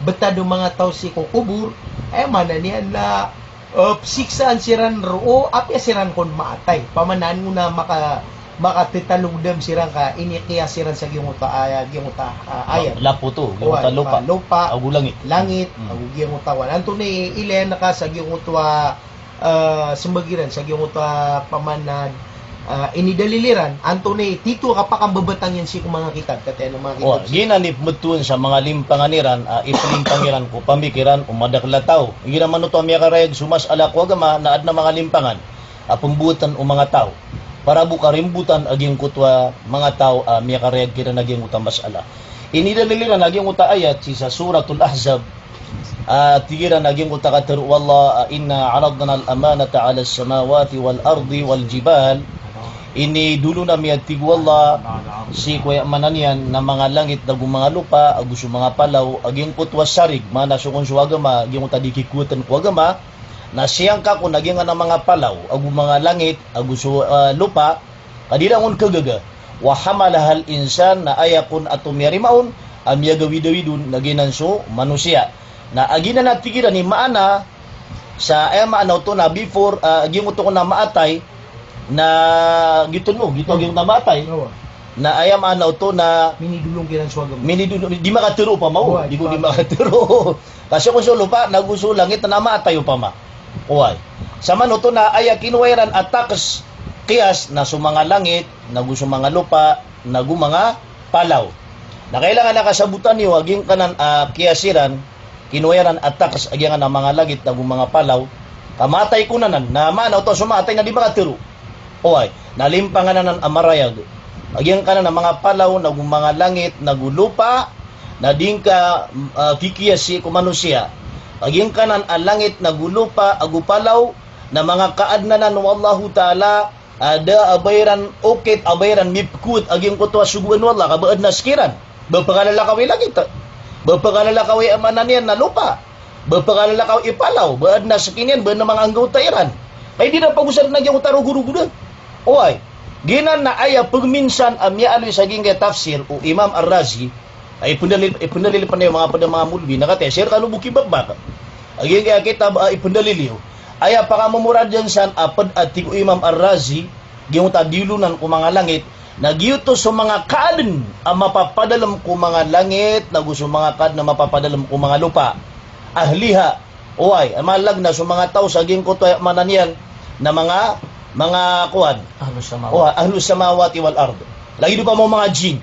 betad o manga taw sii ko kobor, aya maana niyan na, eh, pesiksaan siran roo, apiya siran kon maatay. Paman a an ko na maka, makatetalogdam siran ka inikiyas iran sa giyangkoto a, ah, giyangkoto a, ah, ayat. Lapo oto, giyangkoto a Oway, lopa. Ah, lopa, Ago langit. Langit, Hmm. ago giyangkoto a kowan. Antonaa i ilay angka sa giyangkoto a, ah, sembag iran, sa giyangkoto a paman a, ah, inidalil iran, antonaa i tito a kapakambebatang iyan sii ko manga kitab, katii a manga kitab. Oway, giyanan i pembetowan sa manga limpangan iran, ah, ipelimpang iran ko pamikiran o madakel a taw. Igira man oto a miyakarayag so masala ko agama na aden a manga limpangan a pembowatan o manga taw. Para bo karimbotan a giyangkoto a manga taw a miyakarayag kiran a giyangkoto a masala. Inidalil iran a giyangkoto a ayat sii sa Suratul Ahzab. Ah, tig iran a giyangkoto a katero o Allah, ah, "Inna aradna al-amanata ala samawati wal ardi wal jibal." Inidolon ami, a tig o Allah, sii ko aya maana niyan na manga langit nago manga lopa, ago so manga palaw, a giyangkoto a sarig, maana so kon so agama, giyangkoto a di kikowatan ko agama, na siyangka kon a giyangkanan a manga palaw, ago manga langit, ago so, ah, lopa, ka di ran on kagaga. Wa hamalaha al-insan, na aya kon a tomiyarima on, a miyagawidawid on, na giyanan so manosiya. Na a giyanan a tig iran i maana, sa aya maana oto na before, ah, giyangkoto kon a maatay, na giyoto no, giyoto Hmm. giyangkoto a maatay. Oway. Na aya maana oto na Minidolon kiran so agama. Minidolon, di makatero opama, o. Oway, Di ko di pama. makatero. Ka sii kon so lopa, nago so langit na maatay opama. Oway. Samanoto na aya kinowa iran a taks, kiyas, na so manga langit, nago so manga lopa, nago manga palaw. Na kailangan a kasabotan iyo a giyangkanan a kiyas iran, kinowa iran a taks a giyangkanan a manga langit, nago manga palaw, ka maatay kon anan, na maana oto so maatay na di makatero. Oway, na limpangan anan a marayag a giyangkanan a manga palaw, nago manga langit, nago lopa, na di ngka, ah, kikiyas sii ko manosiya. A giyangkanan a langit, nago lopa, ago palaw, na manga kaaden anan o Allahu Ta'ala, a da a ba iran okit, a ba iran mipkowat a giyangkoto a sogoan o Allah, ka ba aden a sekiran. Ba pekalalakaw i langit, ba pekalalakaw i aya maana niyan na lopa, ba pekalalakaw i palaw, ba aden a sekiniyan, ba aden a manga anggawta iran. Ka di ran pagosaden a giyangkoto a rogorogoda. Oway. Giyanan na aya pegminsan a miyaaloy sa giyangkai a tafsir o Imam Ar-Razi, a ipendalil, ipendalil pen iyo manga ped a manga molbi, na katii, sii rekano bo kibakbak a giyangkai a kitab a ipendalil iyo. Aya pakamomoradiyan san a ped a tig o Imam Ar-Razi, giyangkoto a diyolonan ko manga langit, na giyoto so manga kaaden a mapapadalem ko manga langit, nago so manga kaaden a mapapadalem ko manga lopa. Ahliha, oway, a malag na so manga taw sa giyangkoto a aya maana niyan na manga, manga kowan. Ahlus samawat. Oway, ahlus samawati wal ard. Lagid opama o manga jin.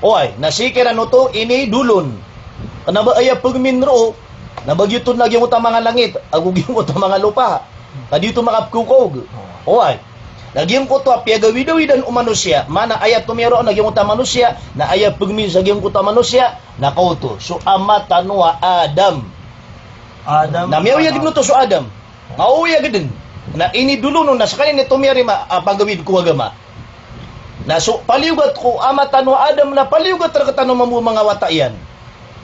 Oway, na sii kiran oto inidolon. Kena ba aya pegmin roo, na ba giyoto na giyangkoto a manga langit, ago giyangkoto a manga lopa, ka di oto makapekaokaog. Oway. Na giyangkoto a piyagawidawidan o manosiya, maana aya tomiyaroon a giyangkoto a manosiya, na aya pegmin sa giyangkoto a manosiya, na kaoto, so ama tano a Adam. Adam. Na miyaoyag den oto so Adam. Nga oyagen den. Na inidolon on na sekaniyan i tomiyarima a pagawid ko agama. Na so paliyogat ko ama tano a Adam na paliyogat rektano mambo a manga wata iyan.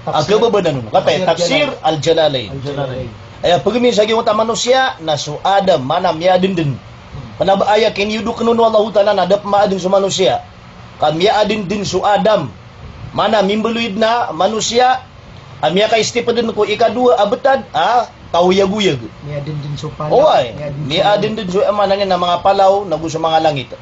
A Tafsir. Kababanan on. Katii, Tafsir Tafsir Jalal. Al-Jalalain. Al-Jalalain. Aya pegmin sa giyangkoto a manosiya na so Adam, maana miyadenden. Hmm. Kna ba aya kiniyodok on o Allahu Ta'ala na da pn maadn so manosiya ka miyaadn dn so Adam. Maana mimbaloy dn a manosiya a miyaka-step dn ko ikadowa a btad a kaoyagoyag. Miyaadn dn so palaw. Oway. Miyaadn dn so, maana niyan na manga palaw, nago so manga langit.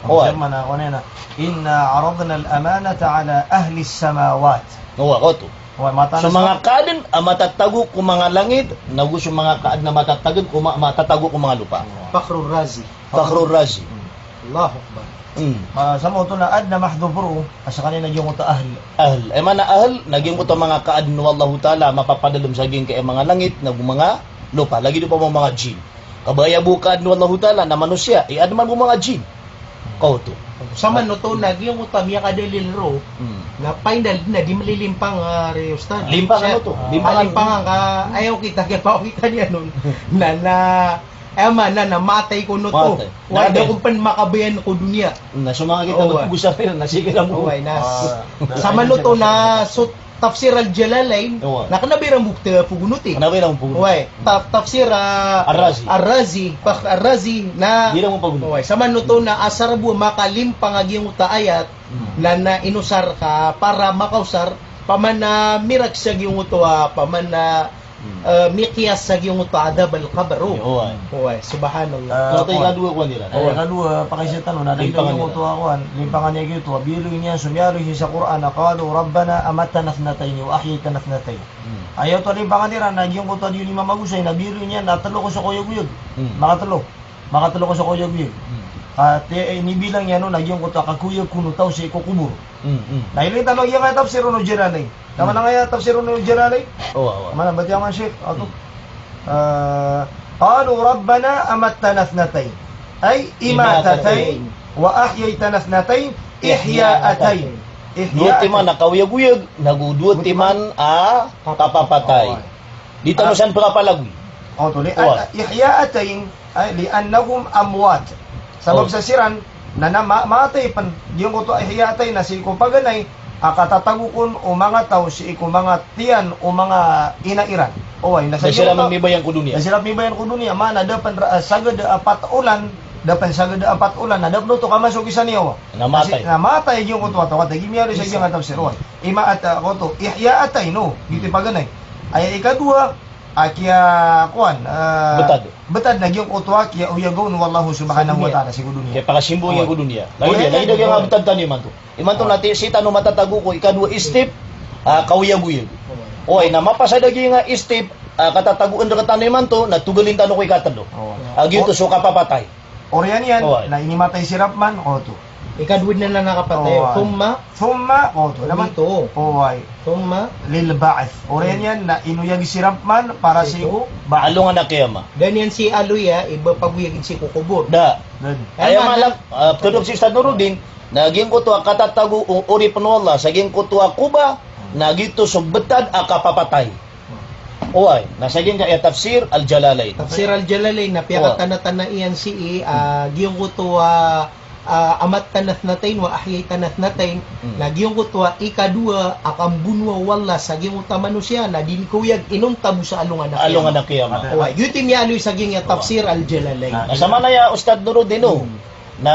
Oway. Maana ko na, "Inna aradna al-amanata ala ahli samawat." Oway, oto. Oway, mata So na manga sa- kaadn a matatago ko manga langit, nago so manga kaadn a matatago ko ma-, matatago ko manga lopa. Fakhrur Razi. Fakhrur Razi. Allahu Akbar. Hmm. Ah, sa maoto na adna mahdhuf ro, a skaniyan na giyangkoto a ahl. Ahl. Aya maana ahl, na giyangkoto a manga kaadn o Allahu Ta'ala, mapapadalm sa giyangkai a manga langit, nago manga lopa. Lagid o pamamanga jin. Kabaya bo kaadn o Allahu Ta'ala na manosiya, i adn man bo manga jin. Kaoto. Sa maoto na giyangkoto a miyakadalil ro, Hmm. na paindal na di mlilimpang, ah, ri Ustadh. Limpang Siya, ano to? ah, Limpang ano? limpang ka, ayaw kita, kaya pa kita niyan on. Na, na, Aya maana na matay kon oto. Matay. Oway, da kon pn makabayan ko doniya. Na so manga kita Oway. na pgosapen na sige lang bo. Oway, na Ah, sa maoto na so Tafsir Al-Jalalain, Oway. na kna ba iran bo pgonote. Kna ba iran bo pgonote. Oway, ta-, Tafsir, ah, Ar-Razi. Ar-Razi, Fakhr Ar-Razi, na Di iran bo pgonote. Oway, sa maoto na asar bo makalimpang a giyangkoto a ayat, Hmm. na, na inosar ka para makaosar, pman na mirak sa giyangkoto a, pman na Hmm. Eh, miqyas sa giyangkoto a adhab al-qabr, o. Oway. Oway, subhanallah. Eh, Kaoto ikadowa kowan iran. Eh, Oway. ikadowa, pakaiza tano, na Limpangan giyangkoto iran. a kowan, limpangan iyan giyoto, a biyaloy niyan so miyaaloy sii sa Qur'an, a qalu rabbana amattana ithnatayn wa ahyaytana ithnatayn. Hmm. Aya oto a limpangan iran, na giyangkoto a di niyan mamagosay, na biyaloy niyan, na tlo ko sa kaoyagoyag. Hmm. Makatlo. Makatlo ko sa kaoyagoyag. Hmm. Ka, ti, eh, inibilang iyan on na giyangkoto a kakoyag kon o taw sii ko kobor. Hmm, hmm. Na ilay tano a giyangkaya tafsir o Jalalain. Tama Hmm. na ngaya tafsir o Jalalain? Owa, owa. Mana ba tiyan man, Sheikh? Ato. Hmm. Ah, qalu rabbana amattana ithnatayn. Ay, Imatatayn. imatatayn. Wa ahyaytana ithnatayn. Ihya'atayn. Ihya'atayn. Dowa timan a kaoyagoyag, nago dowa Dowa timan. timan a kapapatay. Owa. Di tano Ah. san pkapalagoy. Oto, li-, Oway. ah, ihya'atayn, ay, li'annahum amwat. Sabap Oh. sa siran, na, na ma-, matay pn. Giyangkoto a ihya'atayn na sii ko paganay, a katatago kon o manga taw sii ko manga tiyan o manga ina iran. Oway, na sa Da siran giyangkoto, mibayan ko doniya. da siran mibayan ko doniya, maana da pn ra-, ah, sagad a pat a olan, da pn sagad a pat a olan, na da pn oto kamasok i saniyawa. Na matay. Na matay giyangkoto a taw, katii gii miyaaloy sa giyangkai a tafsir, oway. Ima at, ah, koto, ihya'atayn, no? Giyoto i paganay. Aya ikadowa, a kiya, kowan, eh, Betad. betad na giyangkoto a kiyaoyagoon o Allah subhanahu wa ta'ala sii ko doniya. Kiyapakasimbo iyan ko doniya. Lagid, lagid a giyangkai a betad tano imanto. Imanto na ti, sii tano matatago ko ikadowa a step, ah, kaoyagoyag. Oway, na mapasad a giyangkai a step, ah, katatagoan rektano imanto, na togalin tano ko ikatlo. Oway. Ah, giyoto so kapapatay. Oriyan iyan, Oway. na inimatay si Rabbman, oto. Ikadowa dn anan a kapatay, Oway. thumma, Thumma, oto, na ba? Oto. Oway. Thumma. Lil ba'th. Oriyan iyan, na inoyag si Rabbman para sii ko Ba'th. Alongan a qiyamah. Da niyan sii aloya i ba pagoyagn sii ko kobor. Da. Da. Aya maana, ah, ptodop si Ustadh Nuruddin, na giyangkoto a katatago o oripn o Allah sa giyangkoto a koba, na giyoto so betad a kapapatay. Oway, na sa giyangkaya tafsir Al-Jalalain. Tafsir Al-Jalalain, na Oway. piyakatanatana iyan sii, ah, giyangkoto a, ah, amattana ithnatayn wa ahyaytana ithnatayn, Hmm. na giyangkoto a ikadowa a kambonoa o Allah sa giyangkoto a manosiya, na di niyan kaoyag inonta bo sa alongan a qiyamah. Alongan a qiyamah. Oway, giyoto i miyaaloy sa giyangkaya tafsir Al-Jalalain. Na sa maana aya, Ustadh Nuruddin, o, Hmm. na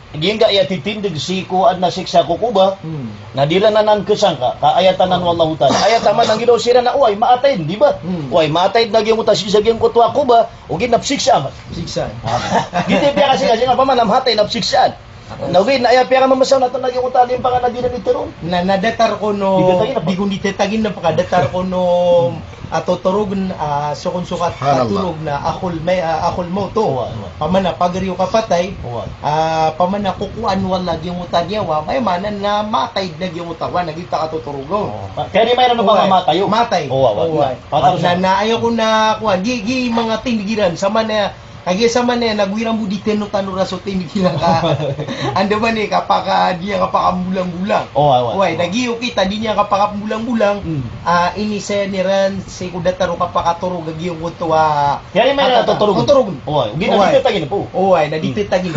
giyangkaya titindg sii ko adn a siksa ko koba, Hmm. na di ran anan khasangka, ka ayat anan o Allahu Ta'ala. Ayat a mananggiraw siran na, oway, maatay dn, di ba? Hmm. Oway, maatay dn a giyangkoto a siksa giyangkoto a koba, ogaid na psiksa man. Psiksa. Giyoto i piyakasingkasing a pman a maatay na psiksaan. Na ogaid na aya piyakamamasaw na tano na giyangkoto a limpangan a di ran di tharoon. Na, na datar ko no, Di thetagin a paka. di ko di thetagin a paka, datar ko no, Hmm. a totorogn, a, so kon so kat-, Subhanallah. katorog na akhul may-, a, akhul mawt, o. Oway, oway. Pman a pagari o kapatay, Oway. a, pman a kokowaan o Allah giyangkoto a niyawa, aya maana na matay dn a giyangkoto a, na giyoto a katotorog on. O. Kaya di maana na Oway. pamamatay, o. Matay. Oway, oway. Oway. Patay Na, sa na, aya ko na, kowan, gi, gi manga tindg iran, sa maana, kagiya sa maana, na go iran bo di tano tanora so tindg iran ka. Andamanaya, kapaka, di niyan kapakambolangbolang. Oway, oway. Oway, na giyoto a di niyan kapakambolangbolang. Hmm. A, inisaya iran sii ko datar o kapakatorog a giyangkoto a Kaya di maana na totorogn. Totorogn. Oway, ogaid na Oway. di thetagin a paka. Oway, na di Hmm. thetagin.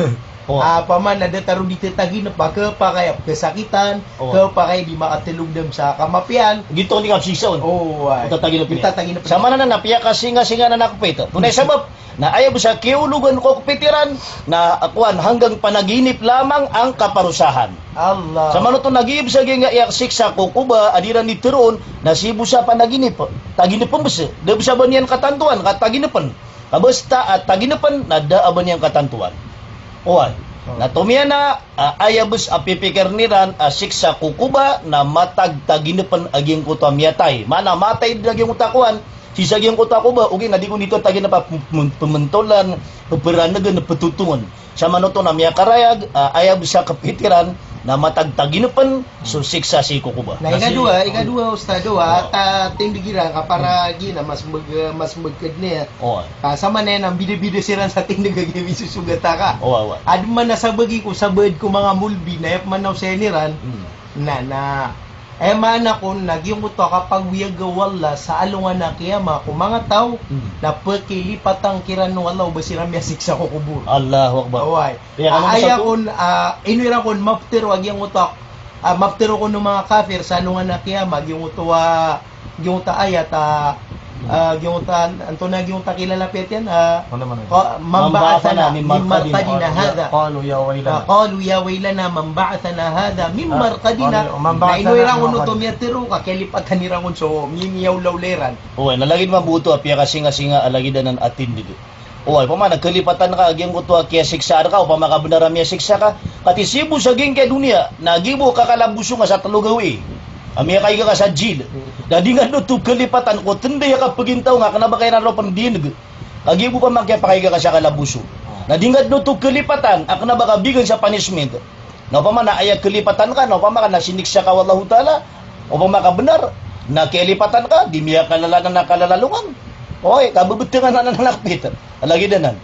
Oh. Ah, pamana da taro di tataginep a kapakay a kasakitan, oh, kapakay di makatelogdam sa kamapian. Gito ni kapsiksa on. Oh, ay. Tataginep. Tataginep. Sa mana na piyakasingasinga na nakapit. Tunay sabap, na aya bes a kiologan ko kapit iran, na akuan hanggang panaginip lamang ang kaparusahan. Allah. Sa manoto na giyabes a giyangkaya siksa ko koba a di iran di teroon, na sii bo sa panaginip. Taginepen bes. Da bes a ba niyan katantoan, ka taginepen. Ka basta a taginepen na da a ba niyan katantoan. Oway. Oh. Na tomiyana, a, aya bes a pipikir iran a siksa ko koba na matag taginepen a giyangkoto a miyatay. Mana matay den a giyangkoto a koan, sii sa giyangkoto a koba, ogaid na di kon dito taginepen a pem-, pem-, pementolan, peperanegen, petotongen. Sa manoto na miyakarayag, a, aya bes a kapit iran na matag taginepen so siksa sii ko koba. Na ikadowa, ikadowa, Ustad, o, a, ta-, tindeg iran ka para giya na mas mbeg-, mas mbeged niyan. O. Ka sa mana iyan a bidabida siran sa tindeg a giya misosogata ka. O, o. Aden man a sabagi ko sabaad ko manga molbi na aya pman a osayan iran. Hmm. Na, na, aya maana kon na giyangkoto a kapagoyaga o Allah sa alongan a kiyama ko manga taw, hmm, na pekilipatan kiran o Allah o ba siran miyasiksa ko kobor. Allahu Akbar. Oway. Aya kon, a, ino iran kon mapetero a giyangkoto a, a, mapetero kon o manga kafir sa alongan a kiyama, giyangkoto a, giyangkoto a ayat a, a, giyangkoto a, antonaa giyangkoto a kilalapiyat iyan, a, man ba'athana min marqadina hadha. Qalu ya waylana. Qalu ya waylana man ba'athana hadha min marqadina. Na ino iran kon oto miyatero ka kiyalipatan iran kon so mi-, miyaolaola iran. Oway, na lagid mambo oto a piyakasingasinga a lagid anan a tindeg. Oway, opama na kalipatan ka a giyangkoto a kiyasiksaan ka, opama ka benar a miyasiksa ka, katii sii bo sa giyangkaya doniya, na giya bo kakalaboso nga sa telo gawii a miyakaiga ka sa jil. Na di nga den oto kalipatan ko tenda i kapagintaw nga kena ba ka iran roo pen dineg. Ka giya bo opama kiyapakaiga ka sa kalaboso. Na di nga den oto kalipatan a kena ba ka bigan sa punishment. Na opama na aya kalipatan ka, na opama ka na siniksa ka o Allahu Ta'ala, opama ka benar, na kiyalipatan ka, di miyakalala na kalala alongan. Oy, kabebetengan anan a nakapit. Lagid anan.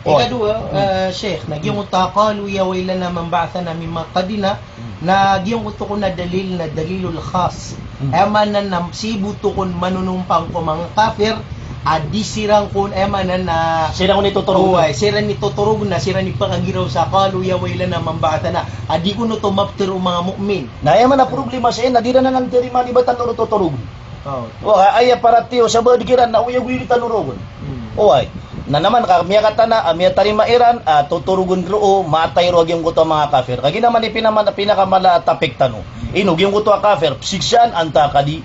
Oy. Ikadowa, hmm, eh, Sheikh, na giyangkoto a qalu ya waylana man ba'athana min marqadina, hmm, na giyangkoto kon a dalil na dalilul khas. Hmm. Aya maana na sii bo oto kon manonompang ko manga kafir, a di siran kon, aya maana na siran kon i totorogen. Oway, siran i totorogen na siran i pakagiraw sa qalu ya waylana man ba'athana. A di kon oto mapetero o manga mu'min. Na aya maana problema sii na di iran anan tarimaan i ba tano roo totorogen. Oh. Oway, aya paratiyaya o sabaad kiran na oyagoy di tano roo kon. Hmm. Oway. Na naman ka miyakatana, a, miyatarima iran, a, totorogen roo, matay roo a giyangkoto a manga kafir. Ka giya naman i pinaman-, pinakamala a topic tano. Ino giyangkoto a kafir, siksaan antaa ka di.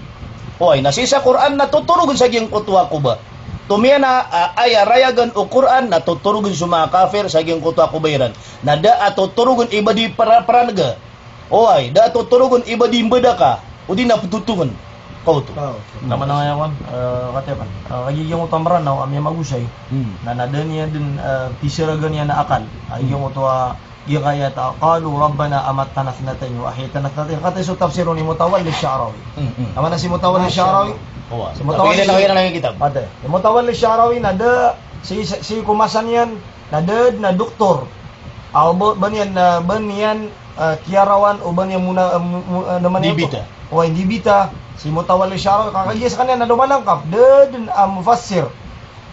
Oway, na sii sa Qur'an na totorogen sa giyangkoto a koba. Tomiyana, a, aya rayagan o Qur'an na totorogen so manga kafir sa giyangkoto a koba iran. Na da a totorogen i ba di para-, paranega. Oway, da a totorogen i ba di mbedaka. O di na petotongen. Kaoto. Kaoto. Taman a aya kon, eh, katiyapan. Eh, kagiya giyangkoto a Mranaw a miyamagosay. Hmm. Na, na da niyan den, eh, pisaragan iyan a akal. Kagiya giyangkoto a Giyangkaya ta, qalu rabbana amattana thnatayn wa ahyaytana thnatayn. Katii so tafsir o Mutawalli Sha'rawi. Hmm, hmm. Aya maana si Mutawalli Sha'rawi? Masha Allah. Si Mutawalli Sha'rawi na da, si, si ko masa niyan, na da den a doktor. Aw, ba, ba niyan, ah, ba niyan, ah, kiyarawan, o ba niyan mona, ah, mo-, mo-, ah, naman iyan to. Dibita. O, dibita. Si Mutawalli Sha'rawi, ka kagiya sekaniyan na domalangkap. Da den a mufassir.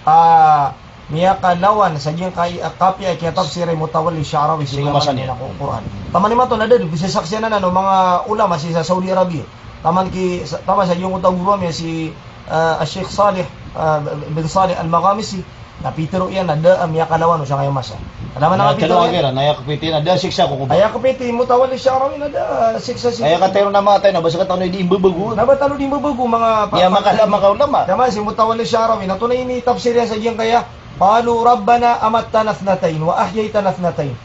Ah, miyakalawan sa giyangkai a kapiya i kiyatafsir i Mutawalli Sha'rawi sii ko masa niyan ko Qur'an. Taman imanto na da den, bisasaksian anan o manga ulama sii sa Saudi Arabia. Taman ki, sa, taman sa giyangkoto a guro ami a si, ah, Sheikh Salih, ah, bin Salih Al-Maghamisi, na pitero iyan na da a miyakalawan o sangkaya masa. Aya maana na pitero iyan, na aya kapiti na da siksa ko koba. Aya kapiti, Mutawalli Sha'rawi na da siksa sii. Aya katero na matay na ba sekatano di imbabago. Na ba tano di imbabago, manga pa-, manga ulama. Taman si Mutawalli Sha'rawi, na tonaa i initafsir iyan sa giyangkaya Qalu rabbana amattana thnatayn wa ahyaytana thnatayn.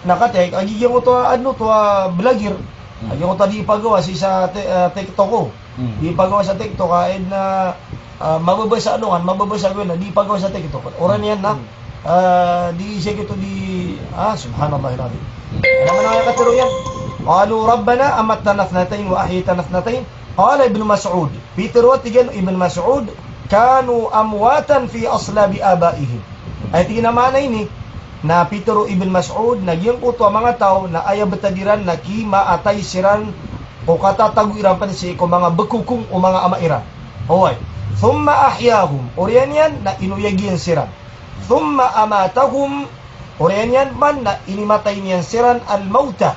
Na katii, kagiya giyangkoto a, ano to, a blogger. Hmm. Giyangkoto a di pagawa sii sa te-, eh, TikTok o. Hmm. Di pagawa sa TikTok, a, ed na, ah, mababasa alongan, mababasa gawii na, di pagawa sa TikTok. Oran iyan na, hmm, ah, di siya gito di, ah, subhanallahil azim. Hmm. Aya maana aya katero iyan? Qalu rabbana amattana thnatayn wa ahyaytana thnatayn. Qala Ibnu Mas'ud, pitero a tig iyan o Ibn Mas'ud, "Kanu amwatan fi aslabi abaihim." Aya tig iyan a maana ini, na pitero o Ibn Mas'ud, na giyangkoto a manga taw, na aya betad iran, na kimaatay siran ko katatago iran pen sii ko manga bekokong o manga ama iran. Oway. Thumma ahyahum, oriyan iyan, na inoyag iyan siran. Thumma amatahum, Oriyan iyan man na inimatay niyan siran al-mawta.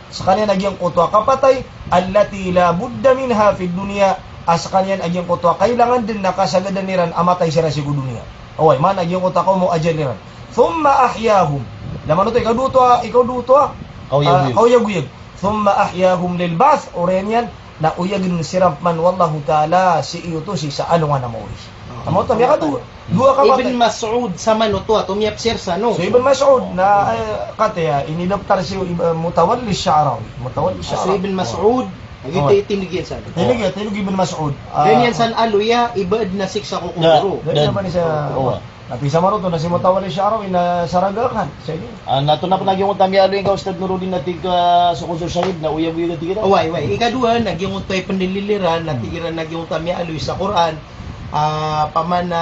Skaniyan a giyangkoto a kapatay, allati la budda minha fid dunya. A skaniyan a giyangkoto a kailangan dn na kasagadan iran a matay siran sii ko doniya. Oway, maana giyangkoto a kaoma o ajal iran. Thumma ahyahum. Na manoto ikadowa oto a, ikadowa oto a, Kaoyagoyag. ah, kaoyagoyag. Thumma ahyahum lil ba'th, oriyan iyan na oyagn siran pman o Allahu Ta'ala sii oto sii sa alongan a maori. Ah. Amo oto, miyakadowa. Dowa ka Ibn matay. Mas'ud sa manoto a, oto miyapsir sa, no? So Ibn Mas'ud na, eh, kataya, inidaptar si Ib-, Mutawalli Sha'rawi. Mutawalli Ah, so Sha'rawi. Ibn Mas'ud, Oh. agi Oh. ti-, tindg iyan san. Tindg iyan, tindg Ibn Mas'ud. Ah. Dn iyan san aloya, ibaad na siksa ko Da-, kubur. Dn da-, iyan man sa Oh. Na pisa manoto na si Mutawalli Sha'rawi na sa raga akal. Sa ini. Ah, na oto na pn a giyangkoto a miyaaloy ka Ustadh Nuruddin a tig ka so kon so shahid na oyagoyag a tig iran. Oway, oway. Ikadowa, na giyangkoto a ipndalil iran, na tig iran na giyangkoto a miyaaloy sa Qur'an. Ah, pman na,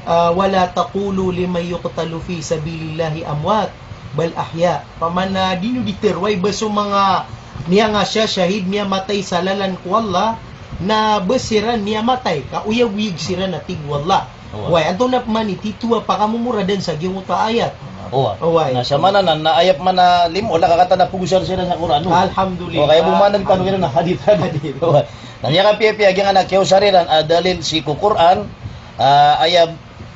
ah, wala taqulu liman yuqtalu fi sabilillahi amwat, bal ahya. Pman na di niyo di tharoa i ba so manga miyangashashahid, miyamatay sa lalan ko Allah, na ba siran miyamatay, ka oyagoyag siran a tig o Allah. Oway. Oway, antonaa pman i titho a pakamomoradan sa giyangkoto a ayat? Oway. Oway. Na sa maana nan na ayat man a limo, wala ka kataan a pogosar siran sa Qur'an, no? Alhamdulillah. Oway, aya bo maana tano kiran na hadith, hadith. Hadith. Oway. Na miyakapiyapiya giyangkanan a kiyaosar iran a dalil sii ko Qur'an, ah, aya,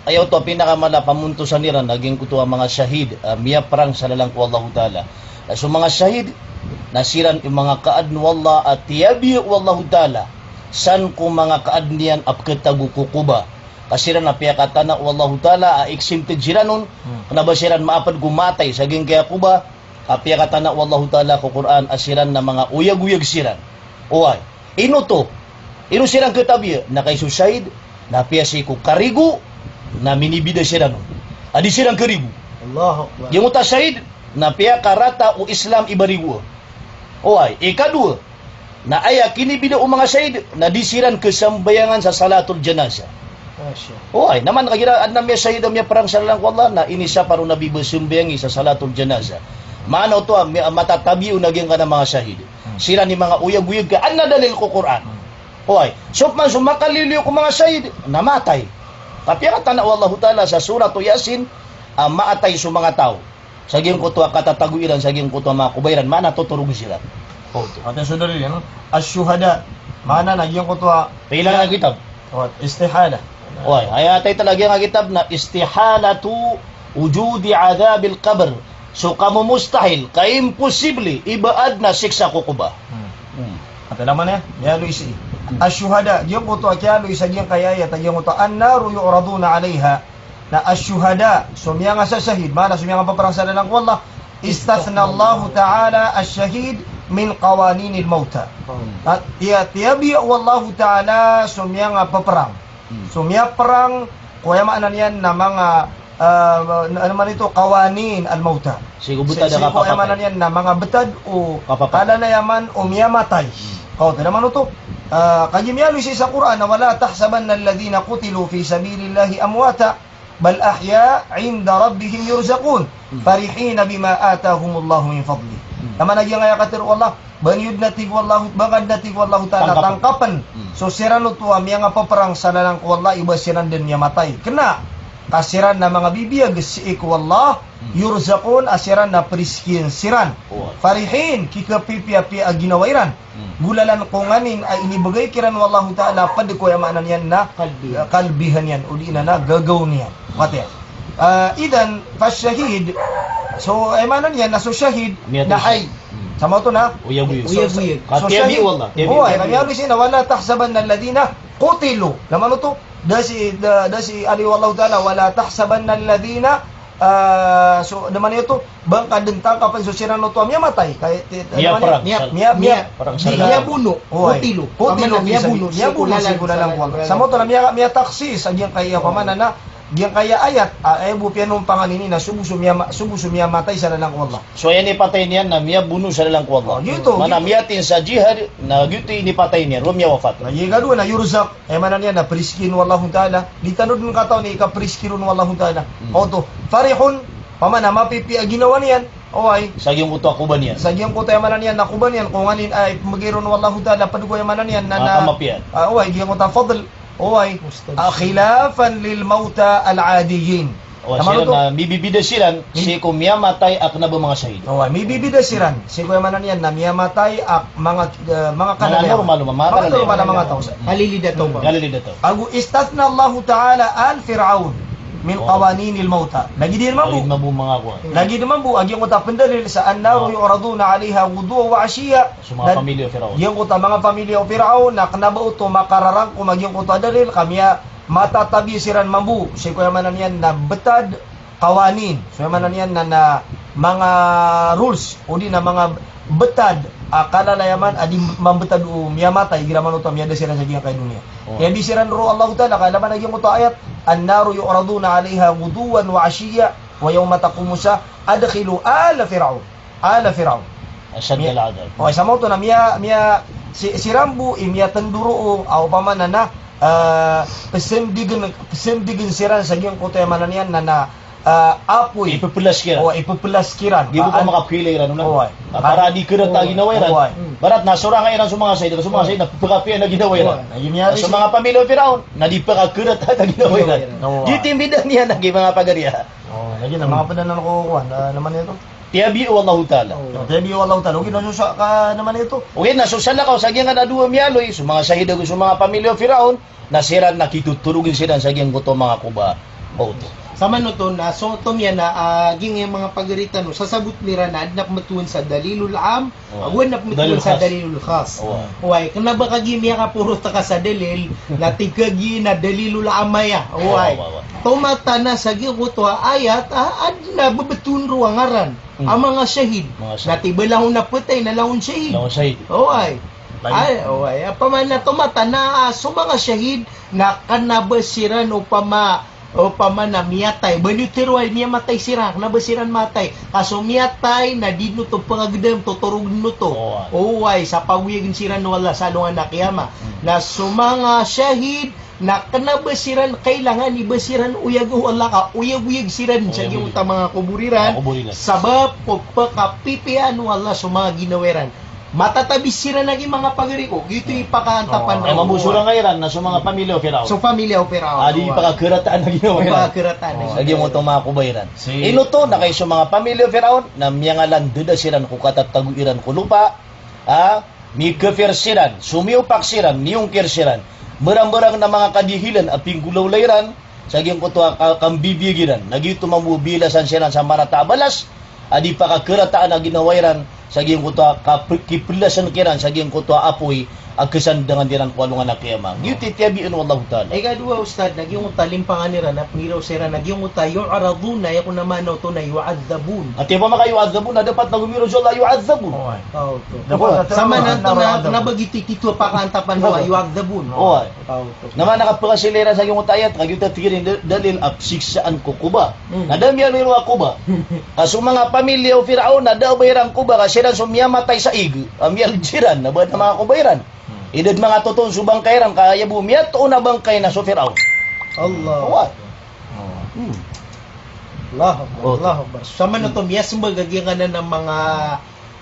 aya oto a pinakamala a pamontosan iran a giyangkoto a manga shahid a miyaprang sa lalan ko Allahu Ta'ala. Na so manga shahid na siran i manga kaadn o Allah a tiyabiya o Allahu Ta'ala san ko manga kaadn iyan a pkhatago ko Quba. Ka siran na piyakatana o Allahu Ta'ala a exempted siran on, Hmm. kna ba siran maapd ko matay sa giyangkaya Quba, ka piyakatana o Allahu Ta'ala ko Qur'an a siran na manga oyagoyag siran. Oway. Ino oto? Ino siran khatabiya? Na kay so shahid na apiya sii ko karigo na minibida siran on a di siran karigo. Allahu Akbar. Giyangkoto a shahid na piyakarata o Islam i barigo. Oway, ikadowa, na aya kinibida o manga shahid na di siran khasambayangan sa salatul janaza. Masha Allah. Oway, na man kagira adn a miyashahid a miyaprang sa lalan ko Allah, na inisapar o Nabi ba sambayangi sa salatul janaza. Maana oto a mi-, matatabi on a giyangkanan a manga shahid. Hmm. Siran i manga oyagoyag ka adn a dalil ko Qur'an. Hmm. Oway, so pman so makaliliyo ko manga shahid na matay. Ka piyakatana o Allahu Ta'ala sa Suratu Yasin a maatay so manga taw sa giyangkoto a katatago iran sa giyangkoto a manga Quba iran, maana totorogn siran. Oto. Ati so dalil iyan, no? Ash-shuhada. Maana na giyangkoto a Kailangan a kitab. Oh, istihala. Oway, aya atay talaga a kitab na istihalatu wujudi adhabil qabr. So kamomustahil, kaimposible, i ba adn a siksa ko Quba. Hmm. Hmm. Ati laman iyan, miyaaloy sii. Hmm. Ash-shuhada, giyangkoto a kiyaaloy sa giyangkaya ayat a giyangkoto a, "An-naru yu'raduna 'alayha." Na ash-shuhada, so miyangashashahid, maana so miyangapaprang sa lalan ko Allah, istathna Allahu Ta'ala ash-shahid min qawaninil mawta. Hmm. Na tiya-, tiyabiya o Allahu Ta'ala so miyangapaprang. Hmm. So miyaprang ko aya maana niyan na manga, ah, na, ano man ito, qawanin al-mawta. Sii ko btad a kapapatay. Sii ko aya maana niyan na manga btad o kalalayaman o miyamatay. Hmm. Kaoto, na manoto, ah, kagiya miyaaloy sii sa Qur'an na, "Wala tahsabanna alladhina qutilu fi sabilillahi amwata, bal ahya 'inda rabbihim yurzaqun, Hmm. farihina bima atahumullahu min fadlih." Hmm. Na maana giyangkaya katharo o Allah, ba niyo dn a tig o Allahu, ba ka dn a tig o Allahu Ta'ala tangkapn. Tangkapn. Hmm. So siran oto a miyangapaprang sa lalan ko Allah, i ba siran dn miyamatay. Kna ka siran na manga bibiyag sii ko Allah, Hmm. yurzaqun, a siran na prizkian siran. Oway. Farihin, kikhapipiyapiya a ginawa iran. Hmm. Golalan ko nganin a inibgay kiran o Allahu Ta'ala, pd ko aya maana niyan na, Kalbi. eh, kalbihan iyan, odi na na gagaw niyan. Mati. Ah, idhan, fash-shahid, so, aya maana niyan na so shahid, Miyatay na siya. Hay. Hmm. Sama oto na? Oyagoyag. Oyagoyag. So, Katiyabi shahid. Wallah, tiyabi. Oway, na miyaaloy sii na, "Wala tahsabanna alladhina qutilu." Na manoto, da sii, da, da sii aloy o Allahu Ta'ala, "Wala tahsabanna alladhina," ah, so, da maana oto, ba ngka dn tangkapn so siran oto a miyamatay. Kay, ti-, ti-, Miyaprang. Miya-, miya-, miya-, Prang di-, sa miyabono. Oway. Qutilu. Qutilu. Pamana miyabono. Miyabono sii ko lalan ko Allah. Sa manoto na miya-, miyatakhsis a giyangkaya, pamana na giyangkaya ayat, ah, aya bo piyanompangan ini na so bo so miyama-, so bo so miyamatay sa lalan ko Allah. So aya inipatay niyan na miyabono sa lalan ko Allah. Oh, giyoto, giyoto. Maana miyatin sa jihad, na giyoto i inipatay niyan, roo miyawafat. Na ikadowa na yurzaq, aya maana niyan na prizkian o Allahu Ta'ala. Di tano dn katawan i kapriski ron o Allahu Ta'ala. Hmm. Oto, farihun, pamana mapipiya a ginawa niyan, Oway. Sa giyangkoto a koba niyan. Sa giyangkoto, aya maana niyan na koba niyan, ko nganin a ipmbgay ron o Allahu Ta'ala, pd ko aya maana niyan na, na, ah, oway, giyangkoto a fadl. Oway. Mustabihin. Ah, khilafan lil mawta al-'adiyyin. O, siran na mibibida siran sii ko miyamatay a kna ba manga shahid. O, mibibida siran sii ko aya maana niyan na miyamatay a manga, eh, manga kalalayawan. Manga normal, manga kalalayawan. Manga normal a manga taw. Kalilid a taw. Kalilid a taw. Ago istathna Allahu Ta'ala al Fir'aun min qawaninil mawta. Lagid iyan mambo. Lagid mambo manga kowan. Lagid mambo a giyangkoto a pndalil sa annaru yu'raduna 'alayha ghuduwwan wa 'ashiyya. So manga pamilya o Fir'aun. Giyangkoto a manga pamilya o Fir'aun na kna ba oto makararangkom a giyangkoto a dalil ka miya matatabi siran mambo sii ko aya maana niyan na btad, qawanin. So aya maana niyan na, na manga rules, odi na manga btad a kalalayawan a di mambtad o miyamatay igira man oto a miyada siran sa giyangkai a doniya. O. Miyabi siran roo o Allahu Ta'ala, ka laman a giyangkoto a ayat, "Annaru yu'raduna 'alayha ghuduwwan wa 'ashiyya wa yawma taqumus sa'ah adkhilu ala Fir'aun." Ala Fir'aun. Ashaddal adhab. O, isa mambo oto na miya, miya, si, siran bo i miyatndo roo, a opama na, na, eh, psndgn, psndgn siran sa giyangkoto aya maana niyan na, na, eh, apoy. Ipphlas kiran. O, ipphlas kiran. Di bo ka makapkhailay iran, o na? Oway. Para di kharata a ginawa iran. Oway. Ibarat na sorang iran so manga shahid, so manga shahid na pphakapiya a ginawa iran. Oway. So manga pamilya o Fir'aun na di pkhakharata a ginawa iran. Oway. Di timbida niyan a giyangkai a manga pagari a. O, lagid na manga pd anan ko kowan, na, na maana oto. Tiyabi o Allahu Ta'ala. O, tiyabi o Allahu Ta'ala. Ogaid na so sa, ka, na maana oto. Ogaid na so salakaw sa giyangkanan a dowa miyaaloy, so manga shahid ago so manga pamilya o Fir'aun, na siran na kitotorogn siran sa giyangkoto a manga koba. Ba oto. Sa maana oto na so oto miyan na, ah, giyangkai a manga pagari tano, sasabotn iran na adn a pmbtowan sa dalilul 'am, o, ago adn a pmbtowan sa dalilul khas. Dalilul khas. O. Oway, kna ba kagiya miyakaporot ka sa dalil, na tig ka giya na dalilul 'am aya. Oway. Oway, oway. Tomata na sa giyangkoto a ayat, ah, adn a bbtowan roo a ngaran. Hmm. A manga shahid. Manga shahid. Na tiba langon a phatay na langon shahid. Langon shahid. Oway. Ay, oway. Opama na tomata na, ah, so manga shahid na kna ba siran opama, opama na miyatay. Ba niyo tharoa i miyamatay siran, kna ba siran matay. Ka so miyatay na di dn oto pkhagdam, totorogn oto. Oway. Oway, sa pagoyagn siran o Allah sa alongan a qiyamah. Hmm. Na so manga shahid, na kna ba siran kailangan i ba siran oyag o Allah ka oyagoyag siran sa giyangkoto a manga kobor iran. Manga kobor iran. Sabap ko pkhapipiyaan o Allah so manga ginawa iran. Matatabi siran lagid manga pagari ko. Giyoto i pakaantapan. Aya mambo so sorang iran na so manga pamilya o Fir'aun. So pamilya o Fir'aun. A di pkhakarataan a ginawa iran. Pkhakarataan a ginawa iran. Sa giyangkoto a manga koba iran. Ino oto na kagiya so manga pamilya o Fir'aun na miyangalandada siran ko katatago iran ko lopa. A, mikafir siran, somiyopak siran, miyongkir siran. Mbarambarang na manga kadihilan a pinggolawla iran sa giyangkoto a ka-, kambibiyag iran. Na giyoto mambo bilasan siran sa marata a balas a di pakakarataan a ginawa iran sa giyangkoto a kap-, kiplasn kiran sa giyangkoto a apoy a kasandangan iran ko alongan a qiyamah. Giyoto i tiyabian o Allahu Ta'ala. Ikadowa, Ustad, na giyangkoto a limpangan iran a pnggiraw siran na giyangkoto a yu'radun, na aya kon a maana oto na yu'adhdhabun. Ati opama ka yu'adhdhabun, na dapat na gomiraw so Allah yu'adhdhabun. Oway. Sa maana oto na, na ba giyoto i titho a pakaantapan o Allah yu'adhdhabun. Oway. Na maana ka pakasilay iran sa giyangkoto a ayat, ka giyoto a tig iran da-, dalil a psiksaan ko Quba. Hmm. Na da a miyaaloy roo a Quba. Ka so manga pamilya o Fir'aun na da a ba iran Quba, ka siran so miyamatay sa ig, a miyalid siran, na ba adn a manga Quba iran. Hmm. Ida dn manga totoon so bangkay iran, ka aya bo miyatoon a bangkay na so Fir'aun. Allah. Oway. Hmm. Allahu Akbar. Allahu Akbar. Sa maana oto, miyasmbag a giyangkanan a manga,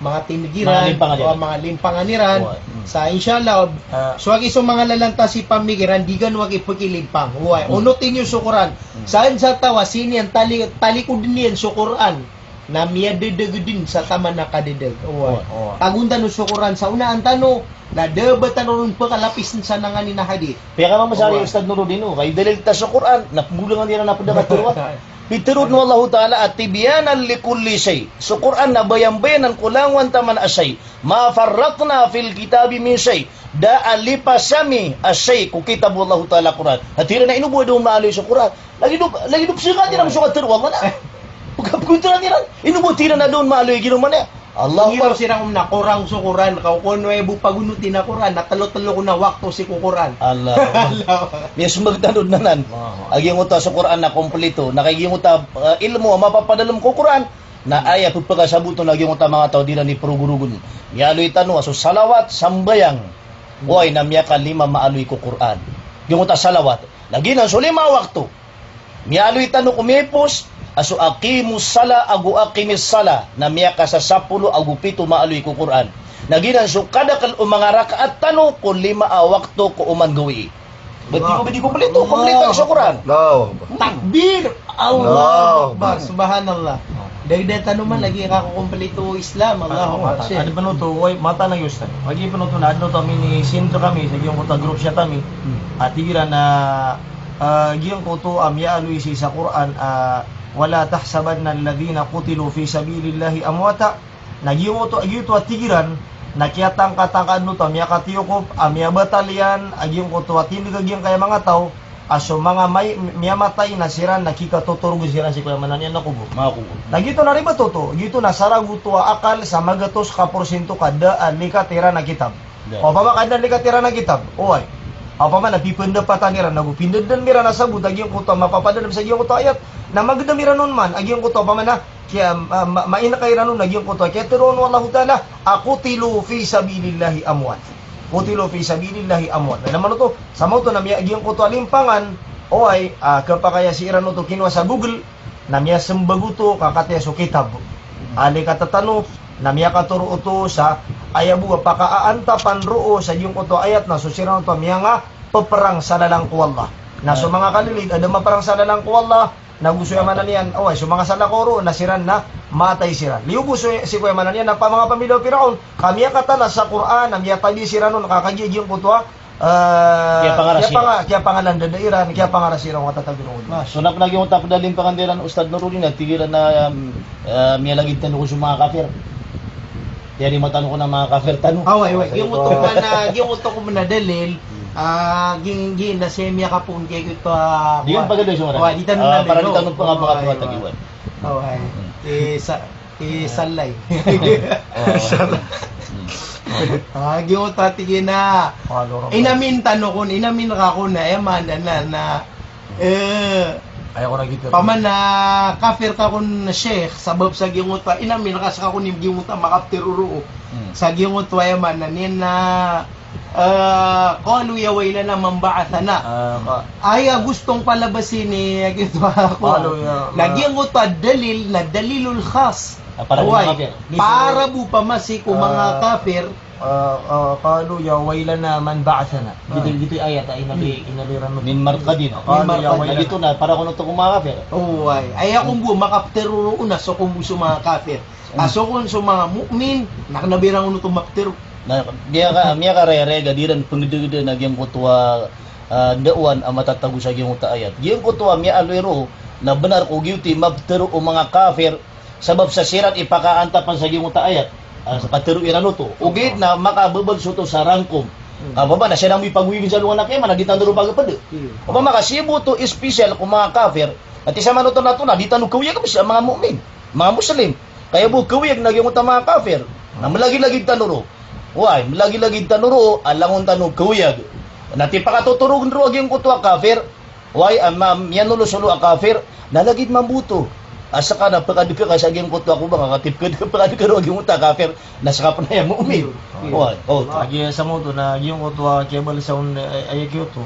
manga tindg iran, manga limpangan iran. Oway. Hmm. Sa insha Allah, so agi so manga lalantas i pamikiran, di gano agi pkilimpang. Oway. Hmm. Onoti niyo so Qur'an. Hmm. Sa an sa taw a sii niyan tali-, talikod niyan so Qur'an. Na miyadadag dn sa taman a kadadag. Oway. Oway. Tagon tano so Qur'an sa onaan tano, na da a ba tano ron pkalapisn sa nanganin a hadith. Piyakamamasari Ustad Nuruddin o, ka idalil ta so Qur'an, na pnggolangan iran a pd a katharo a. Pitharo o Allahu Ta'ala a tibyanan likulli shay'. So Qur'an na bayan-bayanan ko langowan taman a shay'. Ma farratna fil kitabi min shay'. Da a lipas ami a shay' ko kitab o Allahu Ta'ala Qur'an. Ati iran a ino bo a da on maaloy so Qur'an. Lagid o, lagid o psngat iran so katharo o Allah na. Pagkakontra iran. Ino bo tig iran a da on maaloy a ginawa niyan. Allahu Akbar. Pngiraw siran na korang so Qur'an, ka o kono aya bo pagonoti na Qur'an, na tlo-tlo ko na wakto sii ko Qur'an. Allahu Akbar. Allahu Akbar. Miyasmbag tano dn anan. Allahu Akbar. A giyangkoto a so Qur'an na komplito, na kagiya giyangkoto a, eh, ilmo a mapapadalm ko Qur'an, na aya pphakasaboton a giyangkoto a manga taw a di iran di progorogon. Miyaaloy tano a so salawat, sambayang. Oway, na miyakalima maaloy ko Qur'an. Giyangkoto a salawat. Na giyanan so lima a wakto. Miyaaloy tano ko miyaipos a so aqimus salah ago aqimis salah, na miyakasasapolo ago pito maaloy ko Qur'an. Na giyanan so kadakl o manga rakaat tano ko lima a wakto ko oman gawii. Bati ko, bati ko, komplito, komplito so Qur'an. Allahu Akbar. Takbir. Allahu Akbar, subhanallah. Dagdag tano man lagi ka ko kompleto Islam, Allahu Akbar. Adn pn oto, way, mataan a giyoto. Lagi pn oto na adn oto a minisend kami sa giyangkoto a group chat ami. A tig iran a, ah, giyangkoto a miyaaloy sii sa Qur'an a, "Wala tahsabanna alladhina qutilu fi sabilillahi amwata." Na giyoto, giyoto a tig iran, na kiyatangkatangka adn oto a miyakatiyokop, a miyabatal iyan, a giyangkoto a tindg a giyangkaya manga taw, a so manga may, miyamatay na siran na kikatotorog siran sii ko aya maana niyan na kobor. Manga kobor. Na giyoto na ribat oto, giyoto na saragoto a akal sa magatos ka porsinto ka da a likat iran a kitab. Da. Opama ka da a likat iran a kitab, oway. Opama na pipndapatan iran, nago pindadn iran a sabot a giyangkoto a mapapadalm sa giyangkoto a ayat, na magdam iran on man a giyangkoto a opama na kiya, ma, ma, main ka iran on a giyangkoto a kiyatharoon o Allahu Ta'ala a qutilu fi sabilillahi amwat. Qutilu fi sabilillahi amwat. Na man oto, sa maoto na miya giyangkoto a limpangan, oway, a, khapakay a sii ran oto kinowa sa Google, na miyasmbag oto ka katii so kitab. A likat tano, na miyakatoro oto sa aya bo a pakaantapan roo sa giyangkoto a ayat na so siran oto a miyanga peperang sa lalan ko Allah. Na so manga kalilid a da maperang sa lalan ko Allah, na go so aya maana niyan, oway, so manga salakaw roo na siran na matay siran. Liyo bo so, sii ko aya maana niyan na pa manga pamilya o Firaun, ka miyakatana sa Qur'an, na miyatabi siran on, ka kagiya giyangkoto a, eh, kiyapangara siran, kiyapanga-, kiyapangalandada iran, kiyapangarasi iran o katatag iran. Na so na pn a giyangkoto a pd a limpangan iran, Ustadh Nuruddin, na tig iran a, um, eh, miyalagid tano ko so manga kafir. Tiyarima tano ko na manga kafir tano. Oway, oway. Giyangkoto man a, giyangkoto ko man a dalil. Hmm. Ah, gin, gin, na sii miyakapoon kiyagito, ah, di kan pagado so mara. Oway, di tano na, para di tano pangapangapangatagiwan. Oway. Hmm. Eh, sa, eh, salay. Oway. Salay. Hmm. Ah, giyangkoto a tig iyan a, inamin tano kon, inamin ka kon na, aya maana na, na, Eh, aya ko na gito. Opama na kafir ka kon, Sheikh, sabap sa giyangkoto a, inamin ka sa ka kon i giyangkoto a makaptero roo. Hmm. Sa giyangkoto a aya maana niyan na, eh, qalu ya waylana man ba'athana. Ah, ka- Aya gustong palabasi ni, giyangkoto a, qalu ya, na giyangkoto a dalil, na dalilul khas. Ah, para, oway, kafir. Para bo pamasi ko manga, ah, kafir. Ah, ah, qalu ya waylana man ba'athana. Gito, gito i ayat a inabi, inabi ran oto. Min marqadina. Qalu ya waylana. Gito na, para kon oto ko manga kafir. Oway. Aya kon bo makaptero roo na so kon bo so manga kafir. Hmm. A so kon so manga mu'min, na kna ba iran oto maptero. Na, miyaka, miyakarayarayag a di ran pngdgda na giyangkoto a, ah, ndaowan a matatago sa giyangkoto a ayat. Giyangkoto a miyaaloy roo, na bnar ko giyoto i maptero o manga kafir, sabap sa siran i pakaantapan sa giyangkoto a ayat. Ah, sa patero iran oto. Ogaid na makababal soto sa rangkom. Hmm. Ka opama na siran bo i pagoyagn sa alongan a kiyamat, na di tano ron pagpd. Hmm. Opama ka sii bo oto special ko manga kafir, na tig sa manoto na oto na di tano kaoyag bs a manga mu'min, manga Muslim. Ka aya bo kaoyag na giyangkoto a manga kafir. Na mlagilagid tano roo. Oway, mlagilagid tano roo, a langon tano kaoyag. Na tig pakatotorogn roo a giyangkoto a kafir. Oway, a ma-, miyanolosolo a kafir, na lagid mambo oto a ska na pkadka ka sa giyangkoto a kobor, ka tig pkad-, pkadka roo a giyangkoto a kafir, na ska pn aya mu'min. Iyo. Oway, o. Lagid sa maoto na giyangkoto a kiyabalasan on, eh, aya giyoto.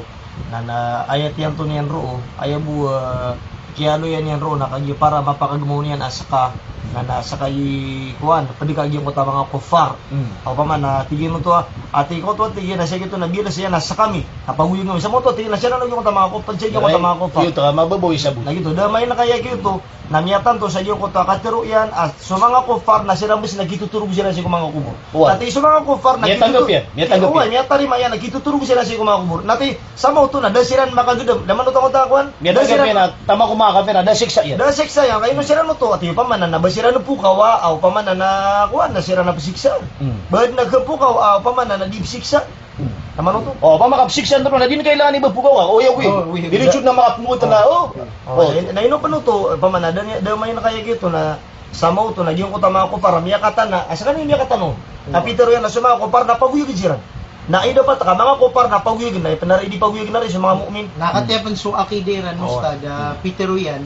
Na, na ayat iyan oto niyan roo, aya bo, eh, kiyaaloy iyan roo na kagiya para mapakagmaw niyan a ska, na, na ska i kowan, pd ka giyangkoto a manga kuffar. Hmm. Opama na tig iyan oto a, a tig oto a tig iyan a sii giyoto na bilas iyan a ska mi, a pagoyag ami. Sa maoto a tig iyan a siran a giyangkoto a manga kuffar, sii giyoto a manga kuffar. Giyoto, a mababaw i sabot. Na giyoto, da main ka aya giyoto, na miyatanto sa giyangkoto a katero iyan a so manga kuffar na siran bs na kitotorog siran sii ko manga kobor. Oway. Na tig so manga kuffar na kitotorog, miyatarima iyan a kitotorog siran sii ko manga kobor. Na tig sa maoto na da siran makagdam, da manoto a kowan. Miyatarima iyan a taman ko manga kafir na da siksa iyan. Da siksa iyan, ka ino siran oto, a tig opama na ba siran phokawa, a opama na kowan, na siran a psiksa. Hmm. Ba adn a khapokaw, a opama na di psiksa. Hmm. Taman oto. O, opama ka psiksa tano na di na kailangan i ba phokawa. O, aya ko i. O, wi, wi. Di ron na makapngot na, o. O, na ino pn oto, opama na da, da main ka aya giyoto na sa maoto na giyangkoto a manga kuffar a miyakatana, a ska i miyakatana on. Ka pitero iyan a so manga kuffar na pagoyagn siran. Na ino pat ka manga kuffar na pagoyagn, na aya pn a di pagoyagn na rin so manga mu'min. Na katii pn so akida iran, Ustadh, a pitero iyan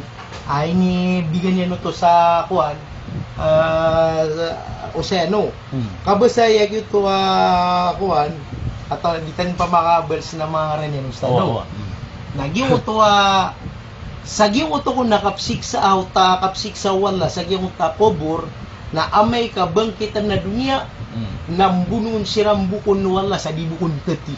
a inibigan iyan oto sa kowan, ah, o sa ano. Hmm. Kabasa aya giyoto a kowan, a di tano pamakabals na manga ngaran iyan, Ustadh, no? Hmm. Na giyoto a Sa giyangkoto kon a kapsiksa, a, ta kapsiksa o Allah sa giyangkoto a kobor, na amay ka bangkitan a doniya, hmm, na mbonoon siran bo kon o Allah sa di bo kon tati.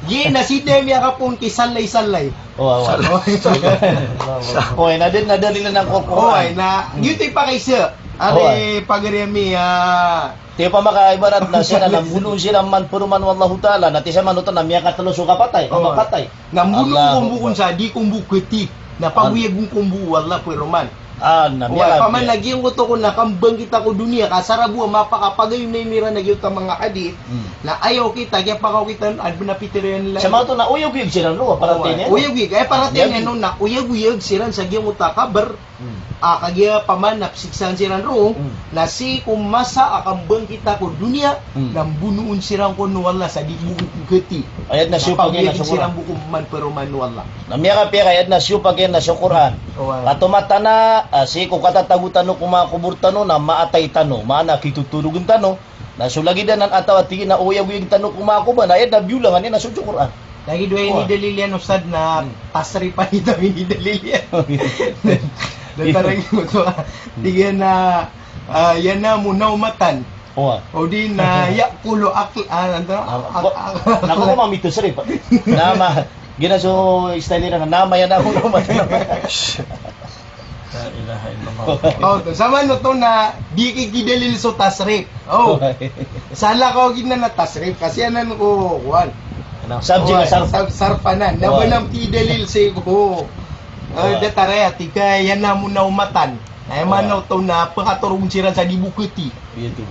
Giya na sii dn miyakapoon ki salay-salay. Oway, oway. Oway. Oway, na da, na da nila nang koko. Oway, na giyoto i pakaisa. Ari, oway, pagari ami, ah. Tiya pa maka ibarat na siran na mbonoon siran man paroman o Allahu Ta'ala, na tiya sa man oto na miyakatlo so kapatay, oway, kapatay. Na mbonoon ko mbo kon sa di ko mbo kati. Na pagoyagon ko mbo o Allah paroman. Ah, na, oway, miyaga, paman miyaga. Na giyangkoto ko na kambangkit ako doniya, ka sarabowa mapakapagayonayon iran a giyoto a manga hadith, hmm, na ayaw kita, kiyapakaw kita, adn na pitero iyan lagi. Sa mato na oyagoyag siran roo, oway, paratiyaya niyan. Oyagoyag, eh, paratiyaya niyan, oyagoyag. No, na oyagoyag siran sa giyangkoto a kabar, hmm, ah, kagiya paman na psiksaan siran roo, hmm, na sii ko masa a kambangkit ako doniya, hmm, na mbonoon siran kon o Allah sa di bo ko kati. Ayat na siyopak iyan na so Qur'an. Siran bo ko man paroman o Allah. Na miyakapiya ka ayat na siyopak iyan na so Qur'an. Oway. Kato matana, ah, sii ko katatago tano ko manga kobor tano na maatay tano, maana kitotorogen tano. Na so lagid anan a taw a tig iyan a oyagoyag tano ko manga kobor, na ayat na biyolangan iyan na so Qur'an. Lagid o, oway, inidalil iyan, Ustad, na, hmm, tasrif a ito inidalil iyan. Datar a giyoto a tig iyan a, ah, yanamu nawmatan. Oway. O di na ya'kulu akl-, ah, ano to? Ah, ak-, ko-, ak-, naku ko mamito, sir, eh. Nama, giya na so style iran, nama yanamu nawmatan. La ilaha illallah. O, to, sa man oto na di ki-, kidalil so tasrif. O. Oway. Sala ka o giya na tasrif, kasi anan ko, kuwan. Ano? Subject, oway, sarf. Sar-, sarf anan. Na, oway, ba nam kidalil sii ko, eh, oway, datar a tig iyan a yanamu nawmatan. Na aya maana oto na pekatorogen siran sa di bo kati.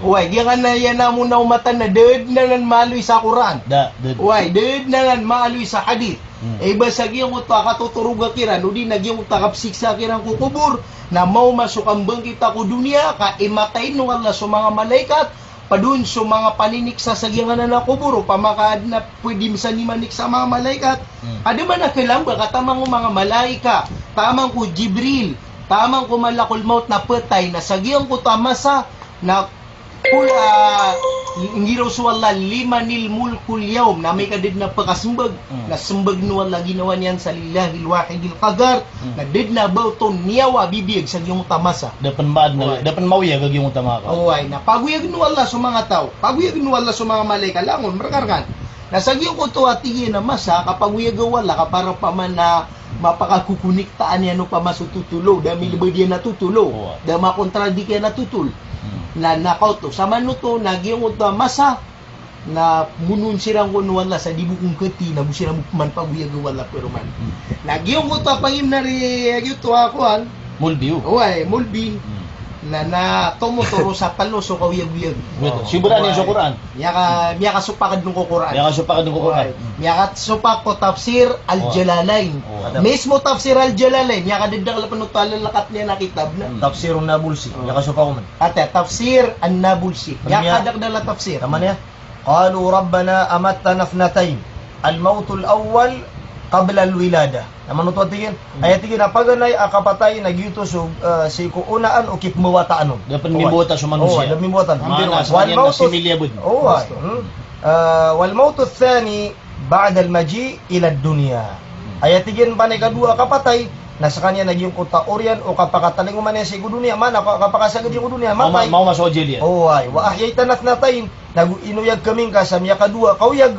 Oway, giyangkanan a yanamu nawmatan na da den anan maaloy sa Qur'an. Da, da den. Oway, da den anan maaloy sa hadith. Hmm. Eh, ba sa giyangkoto a katotoroga kiran, odi na giyangkoto a kapsiksa kiran ko kobor, na maoma so kambangkit ako doniya, ka imatayin o Allah so manga malaikat, padon so manga paniniksa sa giyangkanan a kobor, opama ka aden a pwede mesa nimaniksa a manga malaikat. Hmm. Aden man a kelamba ka taman ko manga malaika, taman ko Jibril, taman ko Malakul Maut na petay, na sa giyangkoto a masa, na kol, ah, inggiraw so Allah, "Limanil mulkul yawm," na amay ka da den a pekasembag, hmm, na sembag o Allah ginawa niyan sa "Lillahil wahidil qahhar," hmm, na da den a ba oto niyawa a bibiyag sa giyangkoto a masa. Da pen ma-, oway, da pen maoyag a giyangkoto a masa. Oway, na pagoyagen o Allah so manga taw, pagoyagen o Allah so manga malaikat, langon, mereka rekan. Na sa giyangkoto a tig iyan a masa, kapagoyaga o Allah, ka para opama na mapakakokoniktaan iyan opama so totol o, da milebed iyan a totol o, oway, da makontradikt iyan a totol. Hmm. Na, na kaoto, sa man oto, na giyangkoto a masa, na mbonoon siran kon o Allah sa di bo kon kati, na bo siran bo peman pagoyaga o Allah paroman. Hmm. Na giyangkoto a pangimnar i, giyangkoto a kowan. Molbi o. Oway, Molbi. Hmm. Na, na tomotoro sa telo so kaoyagoyag. Betul. Oway. Siyoba den iyan so Qur'an. Miyaka-, miyakasopak den ko Qur'an. Miyakasopak den ko Qur'an. Oway. Hmm. Miyakasopak ko Tafsir Al-Jalalain. Oway. Mismo Tafsir Al-Jalalain, miyakadedekal pen oto a lelekat niyan a kitab na. Hmm. Tafsir An-Nabulsi. Oway. Miyakasopak ko man. Ata, Tafsir An-Nabulsi. Miyakadedekal a tafsir. Taman iyan. Qalu rabbana amattana ithnatayn. Al-mawtul awwal qabla al-wiladah. Na mano oto a tig iyan? Hmm. Aya tig iyan a paganay a kapatay na giyoto so, eh, sii ko onaan o kipembawataan on. Da pen mimbawata so manosiya. Oway, da mimbawata. Maana sa kaniyan na similya bo. Oway. Hmm. Eh, wal mawtu thani ba'da al-maji' ila ad-dunya. Hmm. Aya tig iyan pn a ikadowa a kapatay, na sekaniyan na giyangkoto a oriyan o kapakatalingoma niyan sii ko doniya, maana ka-, kapakasagad iyan ko doniya, matay. Maoma, maoma so ajal iyan. Oway, wa ahyaytana ithnatayn, nago inoyag kami ngka sa miyakadowa a kaoyag,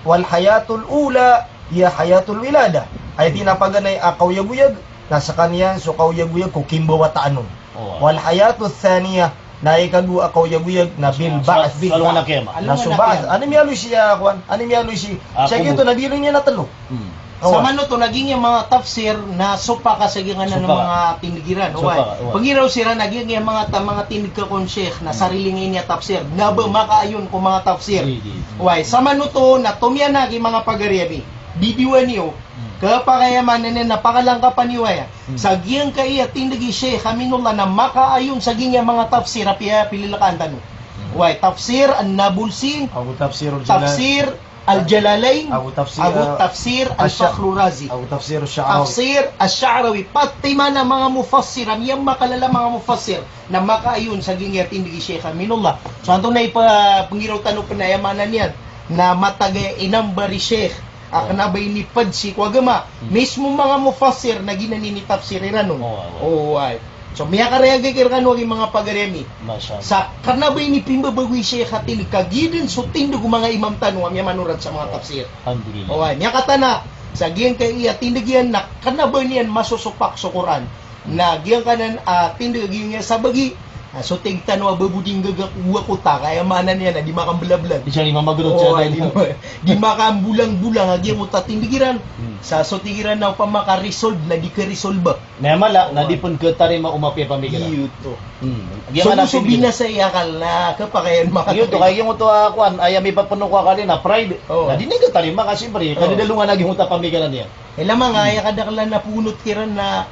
wal hayatul ula hiya hayatul wiladah. Aya tig iyan a paganay a kaoyagoyag, na sekaniyan so kaoyagoyag ko kimbawataan on. Oway. Wal hayatu thaniyah, na ikadowa a kaoyagoyag na bil ba'th, bil ba'th. Alongan a kiyama. Na so ba'th. Ano miyaaloy si, ah, kowan? Ano miyaaloy si, ah, sa kito na bilang iyan na telo. Hmm. Oway. Sa mano oto na giyangkaya manga tafsir na sopak sa giyangkanan a manga tindeg iran. Oway. Sopak, oway. Pengiraw siran na giyangkaya manga ta-, manga tindeg ka kon Sheikh na sarili ngka ini a tafsir. Na ba makaayon ko manga tafsir. Di, di. Oway. Sa mano oto na tomiyanak i manga pagari ami. Bidiyoan iyo. Hmm. Kepakay a maana niyan na pakalangkapan iyo aya. Hmm. Sa giyangkaya tindeg i Sheikh Aminullah na makaayon sa giyangkaya manga tafsir a piya-, pilelekaan tano. Hmm. Oway, Tafsir An-Nabulsi, ago Tafsir Al-Jalal-, Tafsir Al-Jalalain, ago Tafsir, ago, ah, Tafsir Ash-Sha-, Al-Fakhru Razi. Ago Tafsir Ash-Sha'rawi. Tafsir Ash-Sha'rawi. Pati man a manga mufassir, a miyamakalala a manga mufassir, na makaayon sa giyangkaya tindeg i Sheikh Aminullah. So antonaa i pa-, pengiraw tano pen aya maana niyan na matag a inambar i Sheikh a kena ba iniped sii ko agama. Hmm. Mismo manga mufassir na giyanan i initafsir iran on. Oway, oway. Oway. So, miyakarayag aki rkano a giyai manga pagari ami. Masha Allah. Sa kna ba ini pimbabago i Sheikh a tindg, kagiya dn so tindg o manga imam tano a miyamanorat sa manga tafsir. Alhamdulillah. Oway, miyakatana sa giyangkai a tindg iyan na kna ba niyan masosopak so Qur'an. Na giyangkanan a tindg a giyangkai a sabagi, a so tig tano a ba bo di nggagak o wakota, ka aya maana niyan na di makamblablag. Di siran di mamagrot. Oway, di ma-, di makambolangbolang a giyangkoto a tindg iran. Hmm. Sa so tig iran na opama ka resolve na di karesolba. Na aya mala na di pn katarima o mapiya a pamikiran. Giyoto. Hmm. So, so binasa i akal na kapakayan maka- Giyoto, ka giyoto a kowan, aya mipapno ko akal iyan na pride. Oh. Na di niyan katarima ka siyempre, oh, kadadalongan a giyoto a pamikiran iyan. Ila manga, hmm, aya kadaklan a poonot kiran na,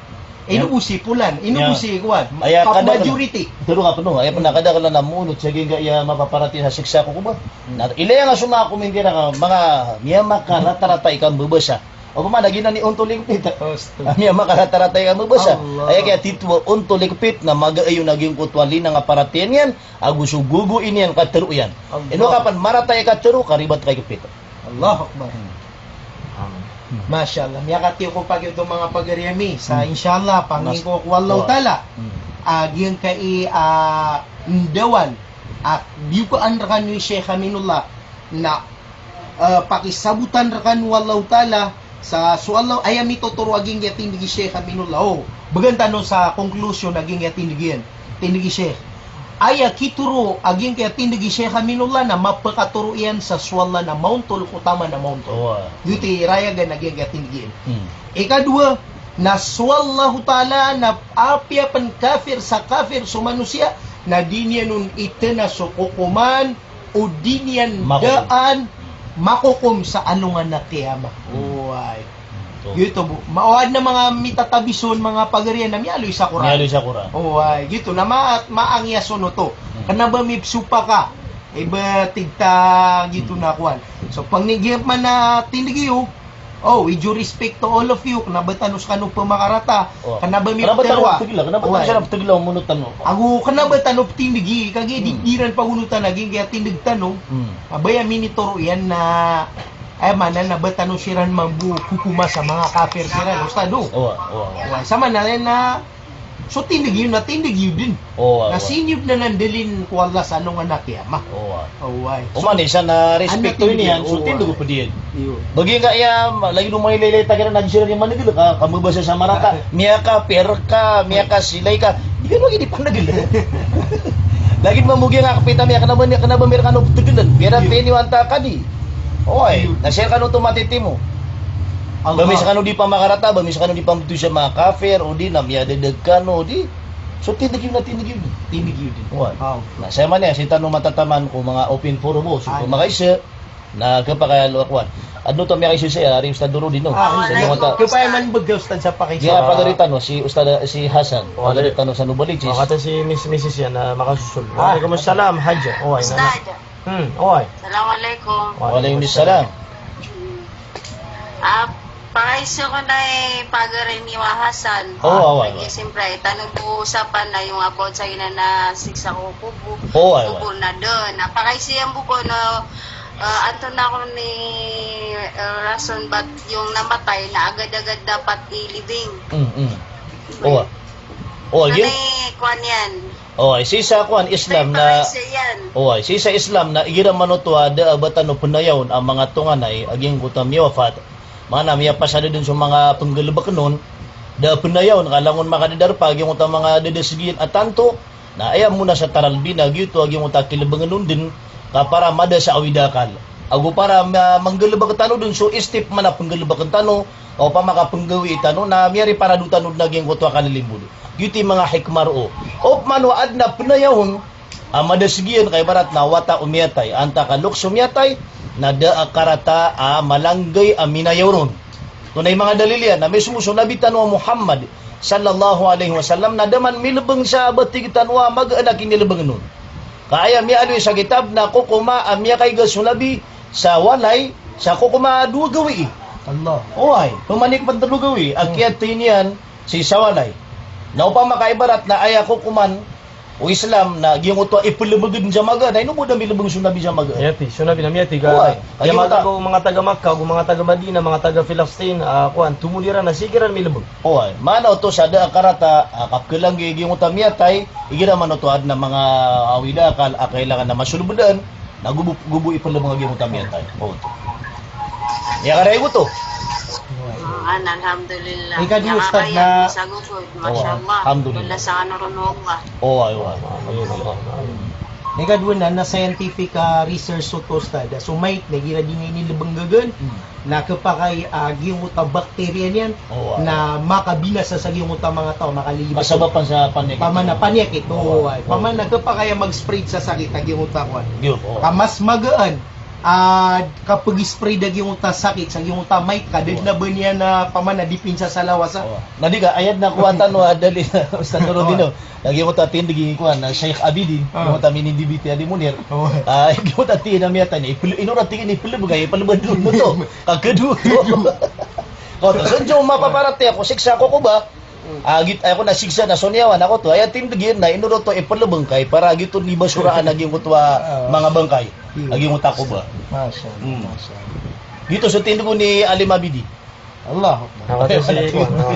ino bo si polan, ino bo si kowan. Aya kadaklan, majority. Tero ka pno, aya pn a kadaklan a moonot sa giyangkaya mapaparatiyaya sa siksa ko kobor. Hmm. Na ilaya nga so manga comment iran ka, manga miyamakarataratai ka mbabasa. Opama na giyanan i onto likpit. Astaga. Miyamakarataratai ka mbabasa. Allah. Aya kiyatitho a onto likpit na magaayon a giyangkoto a linang a paratiyaya niyan, ago so gogoin iyan ka tero iyan. Allah. Ino ka pn maratiyaya ka tero, karibat ka ikpit. Allahu Akbar. Hmm. Masha Allah. Miyakatiyo ko pagiyoto manga pagari ami. Sa, hmm, insha Allah, pangnin ko ko Allahu Ta'ala. Hmm. A giyangkai a ndawan a biyokaan rkano i Sheikh Aminullah na, eh, pakisabotan rkano o Allahu Ta'ala sa so Allah, aya mitotoro a giyangkaya tindg i Sheikh Aminullah. O, bgan tano sa conclusion a giyangkaya tindg iyan. Tindg i Sheikh. Aya kitoro a giyangkaya tindg i Sheikh Aminullah na mapakatoro iyan sa so Allah na maontol ko taman a maontol. Oway. Giyoto i rayagan a giyangkaya tindg iyan. Hmm. Ikadowa, na so Allahu Ta'ala na apiya pn kafir sa kafir so manosiya, na di niyan on itana so kokoman, o di niyan daan makokom sa alongan a kiyama. Hmm. Oway. Hmm. Giyoto bo. Ma-, o adn a manga mitatabi son manga pagari iyan na miyaaloy sa Qur'an. Miyaaloy sa Qur'an. Oway. Giyoto na ma-, maangiya son oto. Hmm. Kna ba mipsopak ka. Iba tig ta giyoto na kowan. So, pangnin giya pman a tindg iyo, oh, with due respect to all of you, kna ba tano skano pmakarata, kna ba mi ptero a. Kna ba tano ptgla, kna ba tano siran ptgla o monot tano. Ago kna ba tano ptindgi, kagiya di, hmm, di ran pagonotan a giyangkaya tindg tano. Hmm. A ba aya minitoro iyan na, aya maana na ba tano siran mambo kokoma sa manga kafir siran, Ustad, o. Oway, oway. Oway, sa maana niyan na so tindg iyo na tindg iyo dn. Oway, oway. Na sii niyo dn anan dalin ko Allah sa alongan a kiyama. Oway. Oway. Oman i isa na respeto niyan, so tindg o pd iyan. Iyo. Ba giyangkaya, lagid o manga ilaylay ta kiran na di siran di managl ka, ka mbabasa sa marata, miyakapir ka, miyakasilay ka. Di kano lagid di panagl. Lagid mambo giyangkaya kpit ami a kna ba niyan, kna ba mi rkano ptgln. Biyara pn iyo antaa ka di. Oway, na sii rkano oto matitimo. Allah. Ba mi skano di pamakarata, ba mi skano di pambtowi sa manga kafir, odi na miyadadag kano, odi. So tindg iyo na tindg iyo dn. Tindg iyo dn. Oway. Ah, okay. Na saya man iyan, sii tano matataman ko manga open forum o, so, ah, ko makaisa, na kapakay a lo a kowan. Adn oto a miyakaisa saya, ari Ustad Durudin, no? Ah, so, nice. Manga ta- Kapakay man bga, Ustad, sa pakaisa. Giya pagari tano, si Ustad, si Hasan. Oway. Pagari tano sa Nubalicis. Makata si Miss, Missus iyan, na makasosol. Ah. Wa alaikum assalam, Hajj. Oway, na, na. Ustad. Hmm, oway. Assalamualaikum. Waalaikumsalam. Ah, pakaiza ko na i pagari niyo a Hasan. Oo, oo, oo. Lagid siyempre, tano bo osapan na iyo about sa giyanan a siksa ko kubo-, oo, oo, kubur na dn. Na pakaiza iyan bo ko na, ah, antonaa kon i, ah, rason bat iyo na matay na agad-agad dapat ilibing. Mm, mm. Oo. Oo, na yun. May kuwan iyan. Oo, sii sa kowan, Islam na, oo, sii sa Islam na igira man oto a da a ba tano pnayawn a manga tonganay a giyangkoto a miyawafat. Maana miyapasad dn so manga pnggalbkn on, da a pnayawn ka langon makadadarpa a giyangkoto a manga dadasgiyan a tanto, na aya mona sa taralbi na giyoto a giyangkoto a kilbngn on dn, ka para mada sa awid a akal. Ago para ma-, manggalbk tano dn so step man a pnggalbkn tano, opama ka pnggawii tano, na miyariparado tano dn a giyangkoto a kalilimbod. Giyoto i manga hikmah roo. Opama o adn a pnayawn a madasgiyan ka ibarat na wata o miyatay, antaa ka loks o miyatay, na da a karata a malanggay a minayaw ron. Tonaa i manga dalil iyan, na mismo so Nabi tano a Muhammad sallallahu alaihi wasallam na da man milbng sa ba tig tano a magaan a kinilbngn on. Ka aya miyaaloy sa kitab na kokoma a miyakaiga so Nabi sa walay, sa kokoma a dowa gawii. Allah. Oway, pmanik pn tlo gawii, a kiyatay niyan sii sa walay. Na opama ka ibarat na aya kokoman, O Islam na giyangkoto a ipelebeg den sa maga, na ino bo da milebeng so Nabi sa maga? Miyatay, so Nabi na miyatay ka. Oway. Kagiya giyangkoto a manga taga Makkah, ago manga taga Madinah, manga taga Filistin, ah, kowan, tomod iran na sii kiran milebeng. Oway. Maana oto sa da a karata, ah, kapkelang gi-, giyangkoto a miyatay, igira man oto aden a manga awida akal, a kailangan na masolbeden, na gobo, gobo ipelebeng a giyangkoto a miyatay. Oto. Miyakaray oto. An, alhamdulillah. Ikadowa, Ustadh, na, masha Allah. Alhamdulillah. Wala sa ano ron, Allah. Oway, oway. Ikadowa na, na scientific, ah, research oto, Ustadh. So, mayt na igira di niyan inilebeng gagan, hmm, na kepakay, ah, giyangkoto a bakterya niyan, oway, na makabinasa sa giyangkoto a manga taw, makalilibet. Masabapan sa panyakit. Pamana panyakit, oway. Oway. Pamana kepakay a mag-spread sa sakit a giyangkoto a kowan. Giyoto, oway. Ka mas magaan a kapeg-spread a giyangkoto a sakit sa giyangkoto a mayt ka, da den a ba niyan, ah, pamana dipinsa sa lawas, ah. Oway. Na di ka, aya den a kowa tano a dalil, Ustadh Nuruddin, oway, o. Na giyangkoto a tindeg i kowan, na Sheikh Abidin, ah, giyangkoto a minindibiti a di Munir. Oway. Ah, giyangkoto a tindeg a miyatay niyan, ipel-, ino ra tig iyan, ipelebeg ka, ipelebeg oto. Kagedo oto. Oto, so, so mapaparatiyaya ko, siksa ko koba. Ah, git-, aya ko na siksa na so niyawa na koto. Aya tindeg iyan na ino oto ipelebeng ka, para giyoto di basoraan a giyangkoto a, ah, manga bangkay. Hmm. A giyangkoto a koba. Masha Allah, hmm, masha Allah. Giyoto so tindeg o ni Alim Abidin. Allahu Akbar. Nakata si, ah,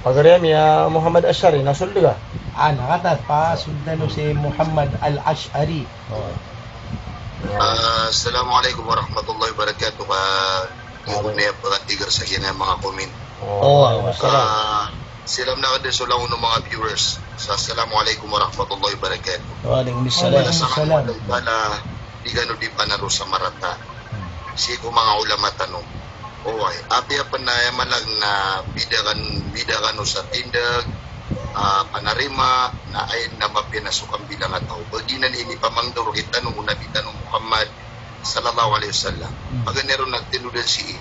pagari ami a Muhammad Ash'ari, na sold ka? Ah, nakata, pasold tano si Muhammad Al-Ash'ari. Oh. Ah, assalamualaikum warahmatullahi wabarakatuh. Ah, Waalaikumsalam. Ino na pagatigar sa kina manga comment. Oh, waalaikumsalam. Ah, salam na kada so langon o manga viewers. Sa assalamualaikum warahmatullahi wabarakatuh. Waalaikumsalam. Wala sa ngka, wala, di kano di panaro sa marata. Hmm. Sii ko manga ulama tano. Oway, apiya pen na aya malag na bida kan, bida kano sa tindeg, ah, panarima, na aya na mapiya na so kambilanga taw. Ba giyanan i inipamangndao rektano o Nabi tano Muhammad sallallahu alaihi wasallam. Hmm. Paganay ron na tinodan sii,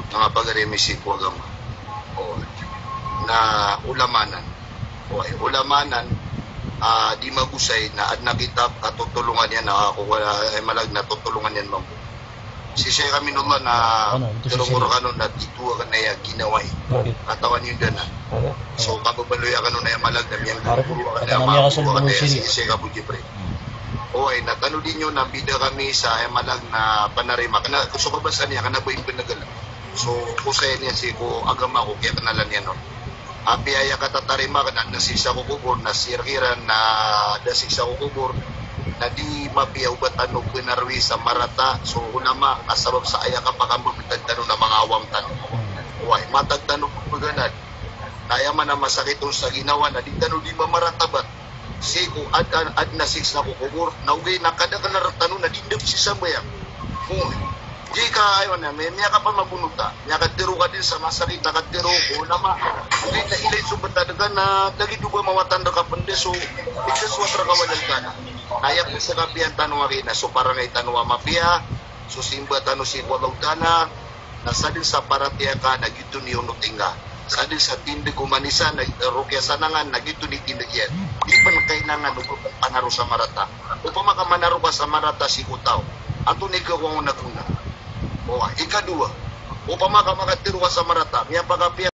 manga pagari ami sii ko agama. Oway. Na ulama anan. Oway, ulama anan, ah, di magosay na aden a kitab a totolongan iyan, ah, ko, ah, aya malag na totolongan iyan mambo. Si Sheikh Aminullah na, ano, ito si teromo Sheikh. Rkano na tito aken aya ginawai. Bakit? Katawan iyo dn a. Ano? So, kababaloy aken on aya malag na miyanggoroa aken aya, miyanggoroa aken aya si Sheikh Abu Jibril. Hmm. Oway, na tanodi niyo na bida kami sa aya malag na panarima. Kena, so kabasa niyan, kena ba imbenegel. So, ko saya niyan sii ko agama ko, kiyakenalan iyan on. Apiya aya katatarima aken na siksa ko kobor, na sii rkiran na da siksa ko kobor, na di mapiya o ba tano benar wi sa marata so ulama, ka sabap sa aya kapakambebetad tano na manga awam tano. Oway, matag tano pembeganad. Na aya man a masakit on sa ginawa na di tano di mamaratabat. Sii ko ad-, ad-, aden a siksa ko kobor, na ogaid na kadakel a rektano na di ndep si sambayang. Oway. Di ka, ayo na, mi-, miyakapamagonota, miyakatero ka dn sa masakit a katero ko ulama. Ogaid na ilay so betad ka na lagid o ba mawatan rka pn dn so, ika so wata rka walal ka na. Na aya pn sa kapiya tano aki na so parangay tano a mapiya, so simba tano sii ko Allahu Ta'ala, na sadn sa paratiyaya ka na giyoto i onoti ngka. Sadn sa tindeg o manisa na, eh, rokiya sa nangan na giyoto i tindeg iyan. Di pn kailangan o ba pn panaro sa marata. Opama ka manaro ka sa marata sii ko taw, antonaa i khakowa on a gona? Oway, ikadowa, opama ka makatero ka sa marata, miyapakapiya